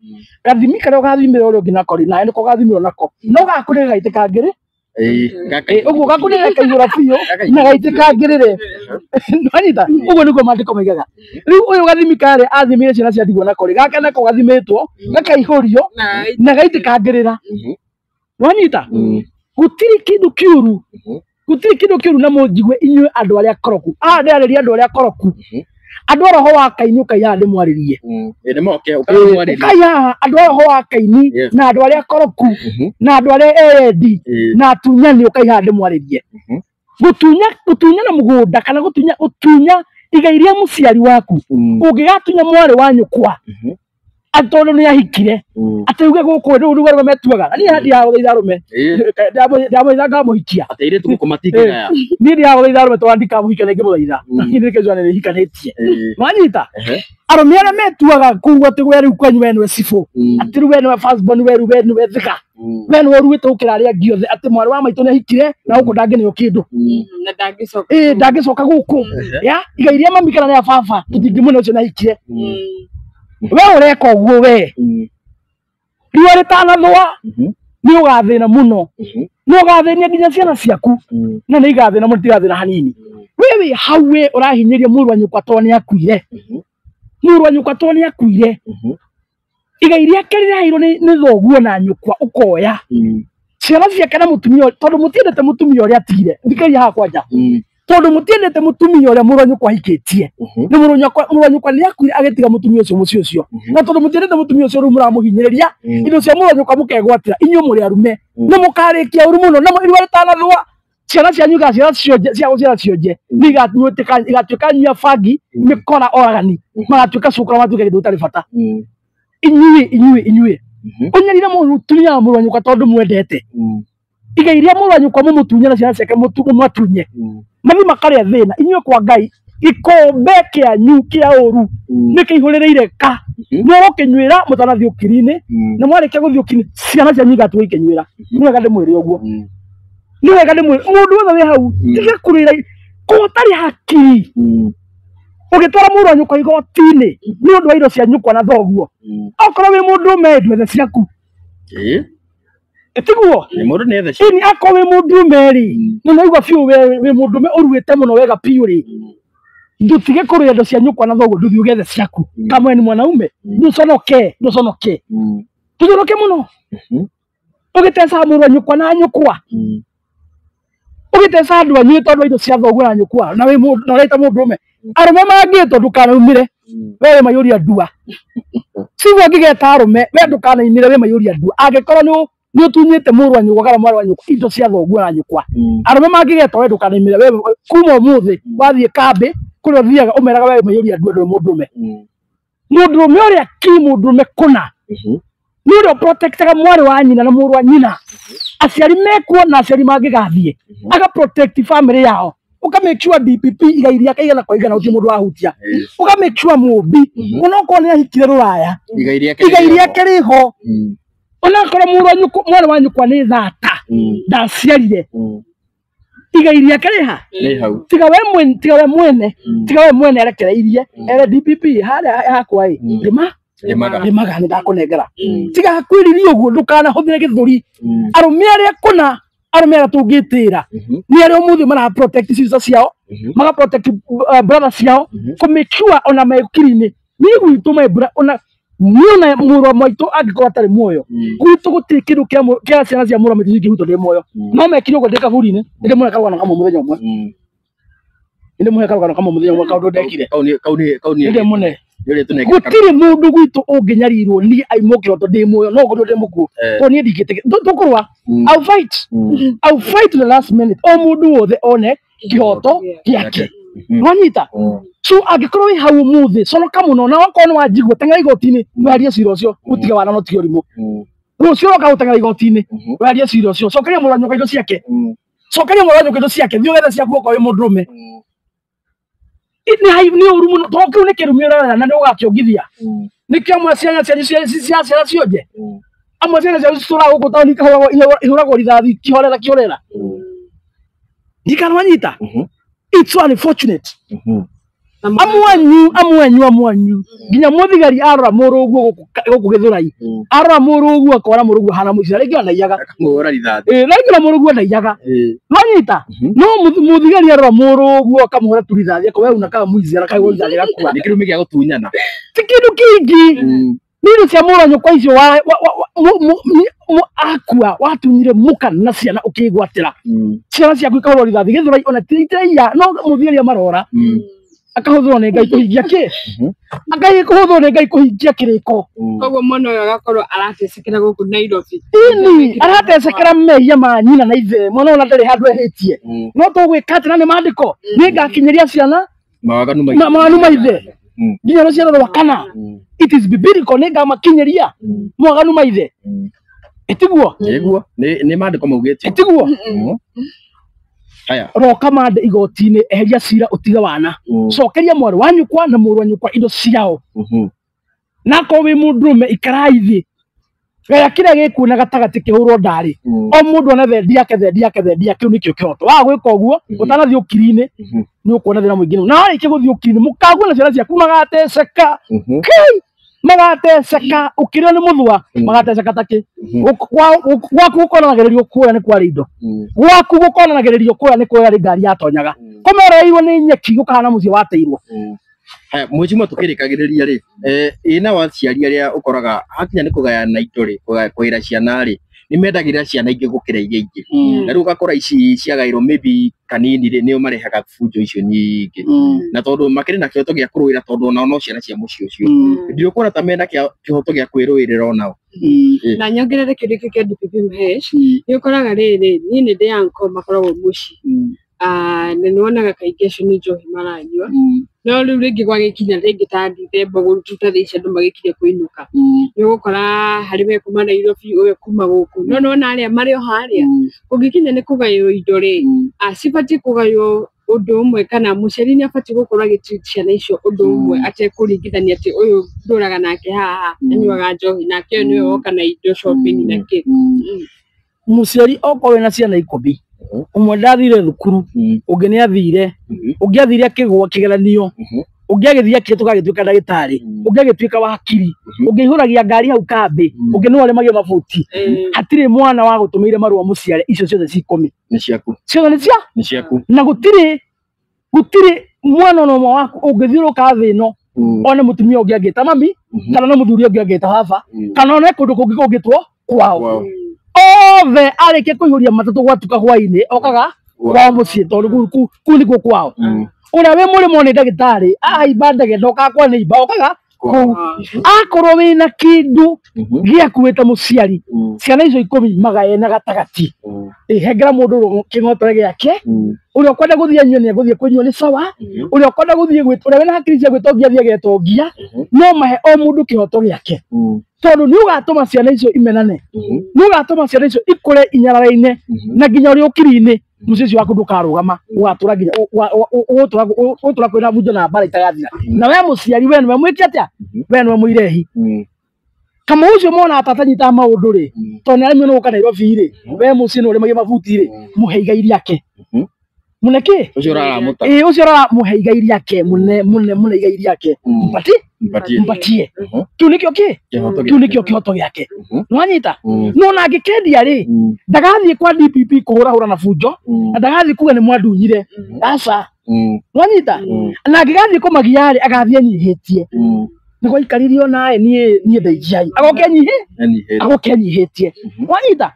gathimi karĩa ũgathimĩra ũrĩa ũngĩ nako rĩ nawe nĩko ũgathimĩrwo nako no gakũrĩre gaitĩkangĩrĩ ũguo gakũrĩre kaihũra biũ na gaitĩkangĩrĩre. Nwanyita ũguo nĩguo maandĩko maigaga. Rĩu ũyũ gathimi karĩa athimĩire ciana cia ndigwa nako rĩ gaka nako gathimĩtwo gakaihũrio na gaitĩkangĩrĩra. Nwanyita gũtirĩ kĩndũ kĩũru gũtirĩ kĩndũ kĩũru na mũnjigue inyuĩ andũ arĩa akoroku. Haha ndĩrarĩria andũ arĩa akoroku. Andũ a roho wa Kaini ũkai haha ndĩmwarĩrie. Ũkai haha andũ a roho wa Kaini na andũ arĩa akoroku na andũ arĩa eyendi na atunyani ũkai haha ndĩmwarĩrie. Gũtunyana mũgũnda kana gũtunya igai rĩa mũciari waku ũngĩgatunya mwarĩ wa nyũkwa tondũ nĩ ahikire atĩ uge gũkũ rĩu nĩguo arũme metuaga. Na niĩ haha ndiragũthaitha arũme ndamũthaitha ngamũhikia. Atĩ airĩtu gũkũ matingĩgaya. Niĩ ndiragũthaitha arũme tondũ ndikamũhikia na ingĩmũthaitha. Niĩ nĩkĩo nĩ hikanĩtie. Mwanyita arũme arĩa metuaga kũu atĩ we rĩu kwanyu we nĩwe cibũ atĩ rĩu we nĩwe first born we rĩu we nĩwe thika we nĩwe ũruĩte gũkĩra arĩa angĩ othe atĩ mwarĩ wa maitũ nĩ ahikire na gũkũ ndangĩneo kĩndũ. Na ndangĩcoka. Ndangĩcoka gũkũ. Ya igai rĩa mami kana rĩa baba tũtingĩmũne ũcio nĩ ahikire. We ũreka ũguo we riũa rĩtanathũa nĩ ũgathĩna mũno. Nĩ ũgathĩnia nginya ciana ciaku na nĩ igathĩna mũno tigathĩna hanini. We wĩ hau we ũrahinyĩria mũrũ wa nyũkwa tondũ nĩ akuire. Mũrũ wa nyũkwa tondũ nĩ akuire. Igai rĩake rĩraheirwo nĩ thoguo na nyũkwa ũkoya. Ciana ciake na mũtumia tondũ mũtiendete mũtumia ũrĩa atigire. Thikĩrĩria haha kwanja. Tondũ mũtiendete mũtumia ũrĩa mũrũ wa nyũkwa ahikĩtie. Nĩ mũrũ wa nyũkwa nĩ akuire agĩtiga mũtumia ũcio mũciĩ ũcio. Na tondũ mũtiendete mũtumia ũcio rĩu mũramũhinyĩrĩria indo cia mũrũ wa nyũkwa mũkegwatĩra inyuĩ mũrĩ arume. Nĩ mũkarĩkia ũru mũno na riũa rĩtanathũa Ciana cianyu igaciara cionje cia gũciara cionje nĩ igatuĩka nyua bangi mĩkora oragani magatuĩka cukura matuĩke kĩndũ gĩtarĩ bata. Inyuĩ ũnyarire mũtumia wa mũrũ wa nyũkwa tondũ mwendete. Igai iria mũrũ wa nyũkwa mũmũtunye na ciana ciake mũmatunye mathi makarĩa thĩna. Inyuĩ kwa Ngai gĩkombe kĩanyu kĩa ũru nĩkĩihũrĩrĩire ka nĩũgũkĩnyuĩra mũtanathiĩ ũkiri-inĩ na mwarĩkia gũthiĩ ũkiri ciana cianyu igatuĩka ikĩnyuĩra. Nĩ wega ndĩmwĩre ũguo. Nĩ wega ndĩmwĩre mũndũ wothe wĩ hau tiga kũrĩra kũ ũtarĩ hakiri ũgĩtwara mũrũ wa nyũkwa igoti-inĩ nĩ ũndũ wa indo cia nyũkwa na thoguo. Okorwo wĩ mũndũ ũme ndwethe ciaku. Tiguo mũndũ nĩ ethe ĩni akorwo wĩ mũndũ ũme rĩ nĩ ũraigua biũ wĩ mũndũ ũme ũruĩte mũno wega biũ rĩ ndũtige kũrĩa indo cia nyũkwa na thoguo ndũthiĩ ũgethe ciaku. Kama we ni mwanaume ndũconoke ndũconoke tũconoke mũno. Ũgĩtecaga mũrũ wa nyũkwa na nyũkwa ũgĩtecaga andũ anyu tondũ wa indo cia thoguo na nyũkwa na wĩ mũndũ na ũreta mũndũ ũme arũme mangĩtwo ndũkanaumĩre we wĩ maiyũria ndua. Siguo angĩgeta arũme we ndũkanaumĩre wĩ maiyũria ndua angĩkorwo nĩ ũtunyĩte mũrũ wa nyũkwa kana mwarĩ wa nyũkwa indo cia thoguo na nyũkwa. Arũme mangĩgetwo we ndũkanaumĩre we kuma ũmũthĩ wathiĩ kambĩ kũrĩa ũthiaga ũmeraga we maiyũria ndua ndũrĩ mũndũ ũme. Mũndũ ũme ũrĩa ki mũndũ ũme kũna nĩ ũrĩa ũprotectaga mwarĩ wa nyina na mũrũ wa nyina. Aciari mekuo na aciari mangĩgathiĩ aga protect family yao. Ũka make sure DPP igai rĩake igana kwa igana gũtirĩ mũndũ wahutia. Ũka make sure mũmbi onokorwo nĩ ahikire rũraya igai rĩake rĩho. Onakorwo mũrũ wa nyũkwa mwarĩ wa nyũkwa nĩ thata ndaciarire igai rĩake rĩha tiga we mwene tiga we mwene arekereirie ere DPP harĩa hakwa ĩ rĩma rĩmaga nĩ ndakũnengera. Tiga hakwĩririe ũguo ndũkanahũthĩre gĩthũri. Arũme arĩa kũna arũme arĩa tũngĩtĩra nĩ arĩa ũmũthĩ mara protect sister ciao maga protect brother ciao kũ make sure ona me ũkiri-inĩ. Niĩ gwitũ my ona niĩ ona mũrũ wa maitũ angĩkorwo atarĩ muoyo gwitũ gũtirĩ kĩndũ kĩa ciana cia mũrũ wa maitũ cingĩhutwo ndĩ muoyo. No mekire ũguo ndĩ kaburi-inĩ nĩndĩmũhe karũgano kamwe mũthenya ũmwe. Nĩndĩmũhe karũgano kamwe mũthenya ũmwe kaũndũ ndekire. Nĩndĩmũne. Gũtirĩ mũndũ gwitũ ũngĩnyarirwo niĩ aimwo kĩroto ndĩ muoyo no ngorwo ndĩ mũkuũ tondũ niĩ ndingĩtĩkĩra tũkũrũa. I'll fight. I'll fight to the last minute. O mũndũ wothe one kĩhoto gĩake. Nwanyita? So angĩkorwo wĩ hau ũmũthĩ conoka mũno na okorwo nĩ wanjigua teng'era igoti-inĩ weherie cira ũcio ũtige wana no tige ũrimũ. Rũciũ ũroka gũteng'era igoti-inĩ weherie cira ũcio cokeria mũrũ wa nyũkwa indo ciake. Cokeria mũrũ wa nyũkwa indo ciake thiĩ ũgethe ciaku okorwo wĩ mũndũrũme. Nĩ ũru mũno tondũ kĩu nĩ kĩrumi ũrarera na nĩ ũgakĩongithia. Nĩkĩo amwe ciana cianyu cia ciana cionje amwe ciana cianyu citũraga gũkũ taũni ihũragwo rithathi kĩhorera kĩhorera. Ndikanawanyita. It's so unfortunate. Amwanyu nginya mũthigari arora mũrũguo gũkũ Gĩthũrai arora mũrũguo akora mũrũguo hana mũici na rĩngĩ ona iyaga akamũhũra rithathi rĩngĩ ona mũrũguo ndaiyaga nwanyita no mũthigari arora mũrũguo akamũhũra tu rithathi akowe una kama mũici arakahũra rithathi agakua. Nĩ kĩrumi gĩa gũtunyana ti kĩndũ kĩngĩ nĩ indo cia mũrũ wa nyũkwa icio akua watunyire mũka na ciana ũkĩgwatĩra ciana ciaku ikahũrwo rithathi Gĩthũrai ona ti itiraiya no mũthigari amarora akahũthĩrwo nĩ Ngai kũhingia kĩ akahũthĩrwo nĩ Ngai kũhingia kĩrĩko. Koguo mwana ũyũ agakorwo aratecekera gũkũ Nairobi. Ini aratecekera mehia ma nyina na ithe mwana ona ndarĩ handũ ehĩtie no tũgwĩka atĩ na nĩ maandĩko nĩngakinyĩria ciana mawaganu ma ithe nginya rũciaro rwa kana. It is biblical nĩngamakinyĩria mawaganu ma ithe. Ĩtiguo nĩguo nĩ maandĩko maugĩte ĩtiguo. Haya roka mande igoti-inĩ eheria cira ũtige wana cokeria mwarĩ wa nyũkwa na mũrũ wa nyũkwa indo ciao. Na akorwo wĩ mũndũrũme ikarai thĩ gaya kĩrĩa gĩkuo na gatagatĩ kĩhũrwo ndarĩ o mũndũ one thendi yake thendi yake thendi yake kĩu nĩkĩo kĩhoto. Waga gwĩka ũguo ũtanathiĩ ũkiri-inĩ nĩ ũkuona thĩna mũingĩ na warĩkia gũthiĩ ũkiri-inĩ mũkaguo na ciana ciaku magateceka kĩi magateceka ũkĩrĩo nĩ mũthua magateceka ta kĩ gwaku gũkonanagĩrĩrio kũrĩa nĩ kwarĩ indo gwaku gũkonanagĩrĩrio kũrĩa nĩ kũrĩa ngari yatonyaga kũmereirwo nĩ nyeki gũkahana mũciĩ wateirwo. Haya mwĩcimwa tũkĩrĩkagĩrĩria rĩ ĩna wa aciari arĩa ũkoraga hakinya nĩ kũgayana indo rĩ kũgayĩra ciana rĩ Nĩ mendagĩrĩra ciana ingĩ gũkĩra iria ingĩ. Na rĩu ũgakora ici ciagaĩrwo maybe kanini rĩ, nĩo marehaga bunjo icio nyingĩ. Na tondũ makĩrĩ na kĩhoto gĩa kũrũĩra tondũ onao no ciana cia mũciĩ ũcio. Ndirĩkuona ta mena kĩhoto gĩa kwĩrũĩrĩra onao. Na nyongerere kĩndũ gĩkĩ kĩa DPP Mhesh, nĩ ũkoraga rĩrĩ, niĩ nĩ ndĩ uncle makoragwo mũciĩ. Na nĩ wonaga kaingĩ acio nĩ njohi maranyua. No rĩu rĩngĩ gwagĩkinya rĩngĩ ta Dithemba ũguo ta thaa ici andũ magĩkinya kũinũka. Nĩ ũgũkora harĩ we kuma Nairobi, ũyũ kuma gũkũ. No nĩwona arĩa marĩ o harĩa, kũngĩkinya nĩ kũgaywo indo rĩ, cibatiĩ kũgaywo ũndũ ũmwe kana mũciari nĩ abatiĩ gũkorwo agĩ treat ciana icio ũndũ ũmwe atekũringithania atĩ ũyũ ndũraga nake haha anyuaga njohi nake ũyũ nĩwe woka na indo shopping na kĩ. Mũciari okorwo wĩna ciana 10, ũmwe ndathire thukuru, ũngĩ nĩ athire, ũngĩ athire akĩgũa kĩgeranio, ũngĩ agĩthiĩ akĩhĩtũka agĩtuĩka ndagĩtarĩ, ũngĩ agĩtuĩka wakiri, ũngĩ aihũragia ngari hau kambĩ, ũngĩ nĩwe ũrĩmagia mabuti. Hatirĩ mwana wa gũtũmĩire marũa mũciare, icio ciothe ci 10. Nĩ ciaku. Ciothe nĩ cia? Nĩ ciaku. Na gũtirĩ mwana ona ũmwe waku ũngĩthiũrũrũka thĩ ĩno one mũtumia ũngĩ angĩta mami, kana no mũthuri ũngĩ angĩta baba, kana one kũndũ kũngĩ kũngĩtwo kwao. Othe arĩkia kũihũria matatũ gwatuka hwainĩ okaga kwao mũciĩ tondũ kũu nĩkuo kwao. Ũrĩa wĩ mũrĩmo nĩ ndagĩtarĩ ahaimba ndege ndokaga kwa neighbor, okaga kũu. Akorwo wĩna kĩndũ gĩaku wĩ ta mũciari, ciana icio 10 magae na gatagatĩ. Hengera mũndũ kĩng'otore gĩake, ũrĩa ũkwenda gũthiĩ anyue nĩ egũthiĩ kũnyua nĩ sawa, ũrĩa ũkwenda gũthiĩ ũrĩa wĩna hakiri cia gwĩtongia athiĩ agetongia, no mahe o mũndũ kĩhoto gĩake. Tondũ nĩ ũgatũma ciana icio imenane, nĩ ũgatũma ciana icio ikũre inyararaine, na nginya ũrĩ ũkiri-inĩ mũciĩ ũcio waku ndũkarũgama, ũgatũra nginya ũgũtũra kwĩna bunjo na mbara itagathira. Na we mũciari we nĩwe mwĩke atĩa? We nĩwe mũirehi. Kamau ũcio mona tata anyitaga maũndũ rĩ, tondũ nĩ aremwo nĩ gũka Nairobi rĩ, we mũciĩ nĩ ũrĩmagia mabuti rĩ, mũhe igai rĩake. Mũne kĩ? Ũcio ũraramũta. Ĩĩ, ũcio ũraramũhe igai rĩake, mũne, mũne, mũne igai rĩake. Mpatie? Mpatie. Mpatie. Kĩu nĩkĩo kĩ? Kĩu nĩkĩo kĩhoto gĩake. Nĩwanyita? No ona angĩkendia rĩ, ndagathiĩ kwa DPP kũhũrahũra na bunjo, na ndagathiĩ kuga nĩ mwandunyire. Aca. Nĩwanyita? Na angĩgathiĩ kũmagia rĩ, agathiĩ enyihĩtie. Nĩ gwaikaririo naĩ niĩ ndaijiai. Agoke agoke enyihĩtie. Wanyita?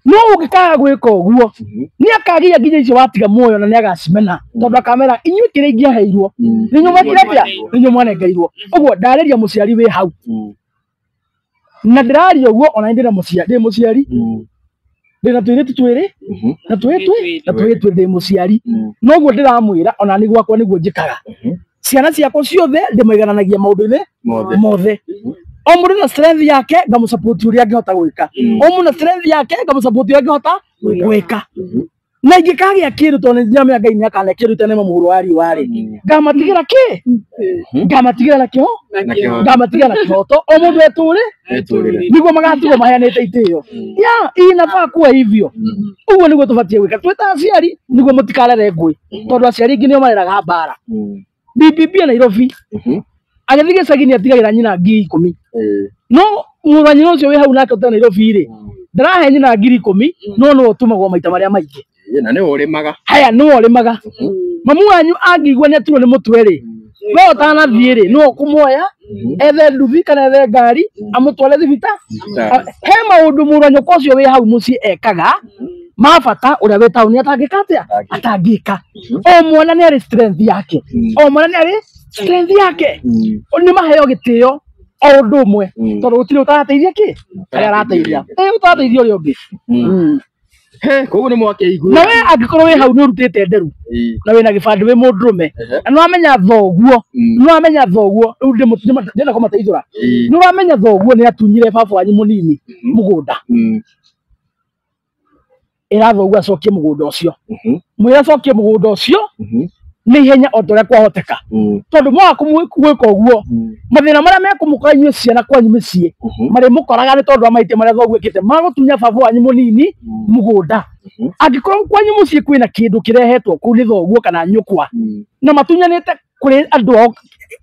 No ũngĩkaga gwĩka ũguo, nĩ akagia nginya icio watiga muoyo na nĩ agacimena, tondũ akamera inyuĩ kĩrĩa ingĩaheirwo, nĩ inyuĩ mwekire atĩa? Nĩ inyuĩ mwanengeirwo. Ũguo ndarĩria mũciari wĩ hau. Na ndĩraria ũguo ona niĩ ndĩna mũciari, ndĩ mũciari. Ndĩna tũirĩtu twĩrĩ, na twĩrĩ na twĩrĩ ndĩ mũciari. Noguo ndĩramwĩra ona niĩ gwakwa nĩguo njĩkaga. Ciana ciakwa ciothe ndĩmaigananagia maũndũ-inĩ mothe. O mũndũ na strength yake ngamũsupport ũrĩa angĩhota gwĩka. O mũndũ na strength yake ngamũsupport ũrĩa angĩhota gwĩka. Na ingĩkagĩa kĩndũ tondũ nĩ ndĩramenya Ngai nĩakane kĩndũ tene mũhuro wa riũa rĩ, ngamatigĩra kĩ? Ngamatigĩra na kĩho? Ngamatigĩra na kĩhoto. O mũndũ etũre nĩguo magatigwo maheanĩte itĩo. Ya, inafaa kuwa hivyo. Ũguo nĩguo tũbatiĩ gwĩka twĩ ta aciari, nĩguo mũtikarere ngũĩ, tondũ aciari aingĩ nĩo mareraga mbara. DPP ya Nairobi agĩthiĩ gĩcagi nĩ atigagĩra nyina 10,000. No mũrũ wa nyina ũcio wĩ hau nake ũtarĩ Nairobi rĩ, ndarahe nyina 10,000, no nĩwe ũtũmagwo maita marĩa maingĩ. Na nĩwe ũrĩmaga. Haya, nĩwe ũrĩmaga. Mamu wanyu angĩigua nĩ aturwo nĩ mũtwe rĩ, we ũtanathiĩ rĩ, nĩwe ũkũmuoya, ethe nduthi kana ethe ngari, amũtware thibitarĩ. He maũndũ mũrũ wa nyũkwa ũcio wĩ hau mũciĩ ekaga ma bata ũrĩa wĩ taũni atangĩka atĩa? Atangĩka. O mwana nĩ arĩ strength yake. O mwana nĩ arĩ strength yake. Nĩ maheo gĩtĩo o ũndũ ũmwe, tondũ gũtirĩ ũtarateithia kĩ? Arĩa arateithia. Ũtarateithia ũrĩa ũngĩ. Koguo nĩ mwakĩigua. Na we angĩkorwo wĩ hau nĩ ũrutĩte nderu, na wĩna gĩbandĩ wĩ mũndũrũme, na nĩwamenya thoguo, nĩwamenya thoguo, rĩu ndĩrenda kũmateithũra. Nĩwamenya thoguo nĩ atunyire baba wanyu mũnini mũgũnda. Ĩra thoguo acokie mũgũnda ũcio. Mwĩre acokie mũgũnda ũcio nĩ ihenya o ta ũrĩa kwahoteka. Tondũ mwaga gwĩka ũguo, mathĩna marĩa mekũmũkora inyuĩ ciana kwanyu mĩciĩ, marĩmũkoraga nĩ tondũ wa mahĩtia marĩa thoguo ekĩte ma gũtunya baba wanyu mũnini mũgũnda. Angĩkorwo kwanyu mũciĩ kwĩna kĩndũ kĩrehetwo kũu nĩ thoguo kana nyũkwa, na matunyanĩte kũrĩ andũ ao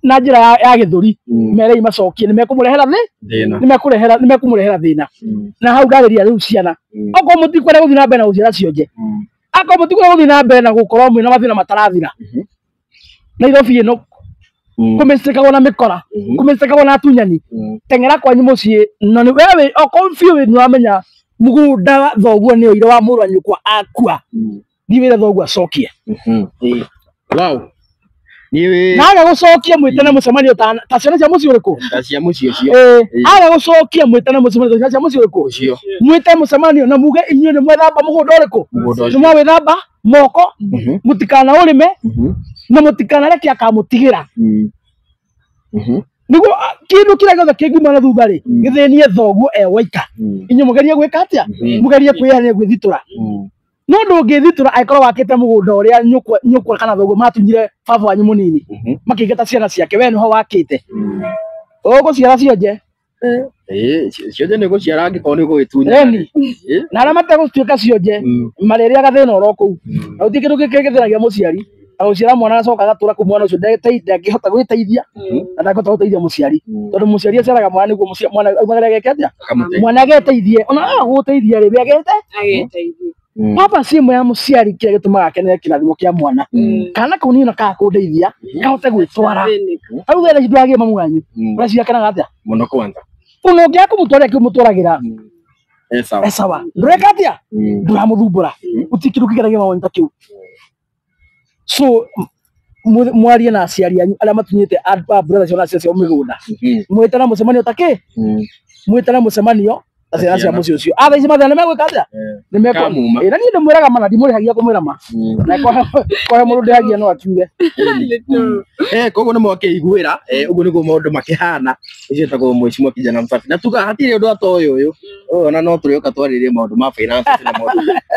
na njĩra ya gĩthũri, merei macokie, nĩ mekũmũrehera thĩ? Nĩ mekũmũrehera thĩna. Na hau ndarĩria rĩu ciana, okorwo mũtikwenda gũthiĩ na mbere na gũciara cionje, akorwo mũtikwenda gũthiĩ na mbere na gũkorwo mwĩna mathĩna matarathira, Nairobi ĩno kũmĩcĩkagwo na mĩkora, kũmĩcĩkagwo na atunyani, teng'era kwanyu mũciĩ, na nĩ wewe okorwo biũ nĩ wamenya Mũgũnda thoguo nĩ oire wa mũrũ wa nyũkwa akua. Thiĩ wĩre thoguo acokie. Wow. Niĩ Na aga gũcokia mwĩtane mũcemanio ta ciana cia mũciĩ ũrĩkũ? Ta cia mũciĩ ũcio. Aga gũcokia mwĩtane mũcemanio ta ciana cia mũciĩ ũrĩkũ? Ũcio. Mwĩte mũcemanio na muge inyuĩ nĩ mwethamba mũgũnda ũrĩkũ? Mũgũnda Nĩ ũcio. mwawĩthamba moko, mũtikana ũrĩme na mũtikanareke akamũtigĩra. Nĩguo kĩndũ kĩrĩa gĩothe kĩngiuma na thutha rĩ, gĩthĩnie thoguo e waika. Inyuĩ mũgerie gwĩka atĩa? Mũgerie kwĩyania gwĩthitũra. No ndũngĩthitũra angĩkorwo wakĩte mũgũnda ũrĩa nyũkwa kana thoguo matunyire baba wanyu mũnini. Makĩingata ciana ciake, we nĩho wakĩte. Ũgũciara cionje. Cionje nĩ gũciara angĩkorwo nĩ ũgũgĩtunya. Ĩni. Na arĩa mategũtuĩka cionje, marĩrĩaga thĩna oro kũu. Na gũtirĩ kĩndũ kĩngĩthĩnagia mũciari. Na gũciara mwana agacoka agatũra kũu mwana ũcio ndangĩhota gwĩteithia na ndangĩhota gũteithia mũciari. Tondũ mũciari aciaraga mwana nĩguo mwana aumagĩre ageke atĩa? Mwana ageteithie. Ona aga gũgũteithia rĩ, we agete? Ageteithie. Papa si ĩmwe ya mũciari kĩrĩa gĩtũmaga akenere kĩrathimo kĩa mwana. Kana kau nina kaga kũndeithia, kahote gwĩtwara. Rĩu we ndwagĩe mamu wanyu. Ũreciria akenaga atĩa? Mũno kwanza. Ona ũngĩaga kũmũtwarĩra kĩu mũtwaragĩra. Sawa. Sawa. Ndũreka atĩa? Ndũramũthumbũra. Gũtirĩ kĩndũ kĩgeragia mamu wanyu ta kĩu. So mwarie na aciari anyu arĩa matunyĩte a brother ciao na ciana ciao mĩgũnda. Mwĩtane mũcemanio ta kĩ? Mwĩtane mũcemanio ta ciana cia mũciĩ ũcio. Thaa ici mathĩna nĩmegwĩka atĩa? Kamuma. Na niĩ ndĩmwĩraga ma na ndimũrĩhagia kũmwĩra ma. Na kohe mũndũ ndĩhagia no akiuge. Koguo nĩ mwakĩiguĩra, ũguo nĩguo maũndũ makĩhana. Ũcio wĩtagwo Mheshimiwa Kijana Msafi. Na tuga hatirĩ ũndũ atoĩ ũyũ. Ũyũ ona no tũrĩũka twarĩrĩrie maũndũ ma finance na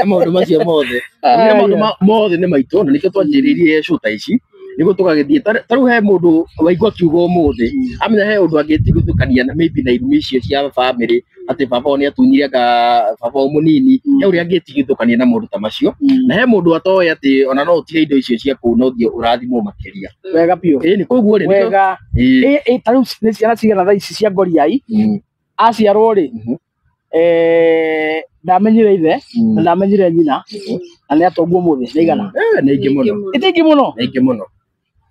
maũndũ macio mothe. Nĩ maũndũ mothe nĩ maitũ na nĩkĩo twanjĩrĩirie show ta ici. Nĩguo tũgagĩthiĩ ta rĩu he mũndũ waigua kiugo ũmũthĩ amenya he ũndũ angĩtigithũkania na maybe na irumi icio cia family atĩ baba wao nĩatunyire anga baba wao mũnini, he ũrĩa angĩtigithũkania na maũndũ ta macio. Na he mũndũ atoĩ atĩ ona no ũtige indo icio cia kũu na ũthiĩ ũrathimwo makĩria. Wega biũ. Ĩni koguo rĩ Wega. Ta rĩu nĩ ciana cigana thaa ici cia ngoriai aciarwo rĩ, ndamenyire ithe na ndamenyire nyina na nĩ atongu ũmũthĩ nĩ igana. Nĩ aingĩ mũno. Ĩti aingĩ mũno. Nĩ aingĩ mũno.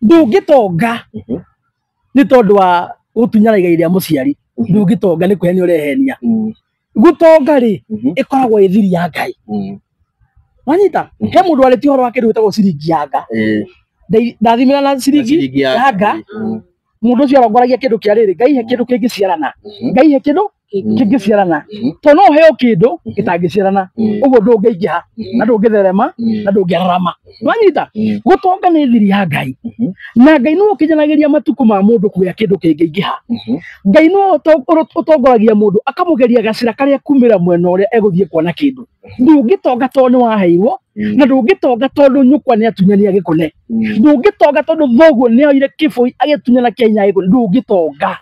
Ndũngĩtonga nĩ tondũ wa gũtunyana igai rĩa mũciari. Ndũngĩtonga nĩ kwĩhenia ũrehenia. Gũtonga rĩ, ĩkoragwo ĩ thiri ya Ngai. Wanyita? He mũndũ warĩtie ũhoro wa kĩndũ gĩtagwo ciringi ya nga. Ndathimĩra na ciringi ya nga. Mũndũ ũcio arongoragia kĩndũ kĩa rĩrĩ, Ngai he kĩndũ kĩngĩciarana. Ngai he kĩndũ kĩngĩciarana. Tondũ no ũheo kĩndũ gĩtangĩciarana. Ũguo ndũngĩingĩha na ndũngĩtherema na ndũngĩararama. Wanyita? Gũtonga nĩ thiri ya Ngai. Na Ngai nĩwe ũkinyanagĩria matukũ ma mũndũ kũgĩa kĩndũ kĩngĩingĩha. Ngai nĩwe ũtongoragia mũndũ akamũgeria gacĩra karĩa kumĩra mwena ũrĩa egũthiĩ kuona kĩndũ. Ndũngĩtonga tondũ nĩ waheirwo, na ndũngĩtonga tondũ nyũkwa nĩ atunyania gĩkũne. Ndũngĩtonga tondũ thoguo nĩ oire kĩbũi agĩtunyana kĩa hinya gĩkũne. Ndũngĩtonga.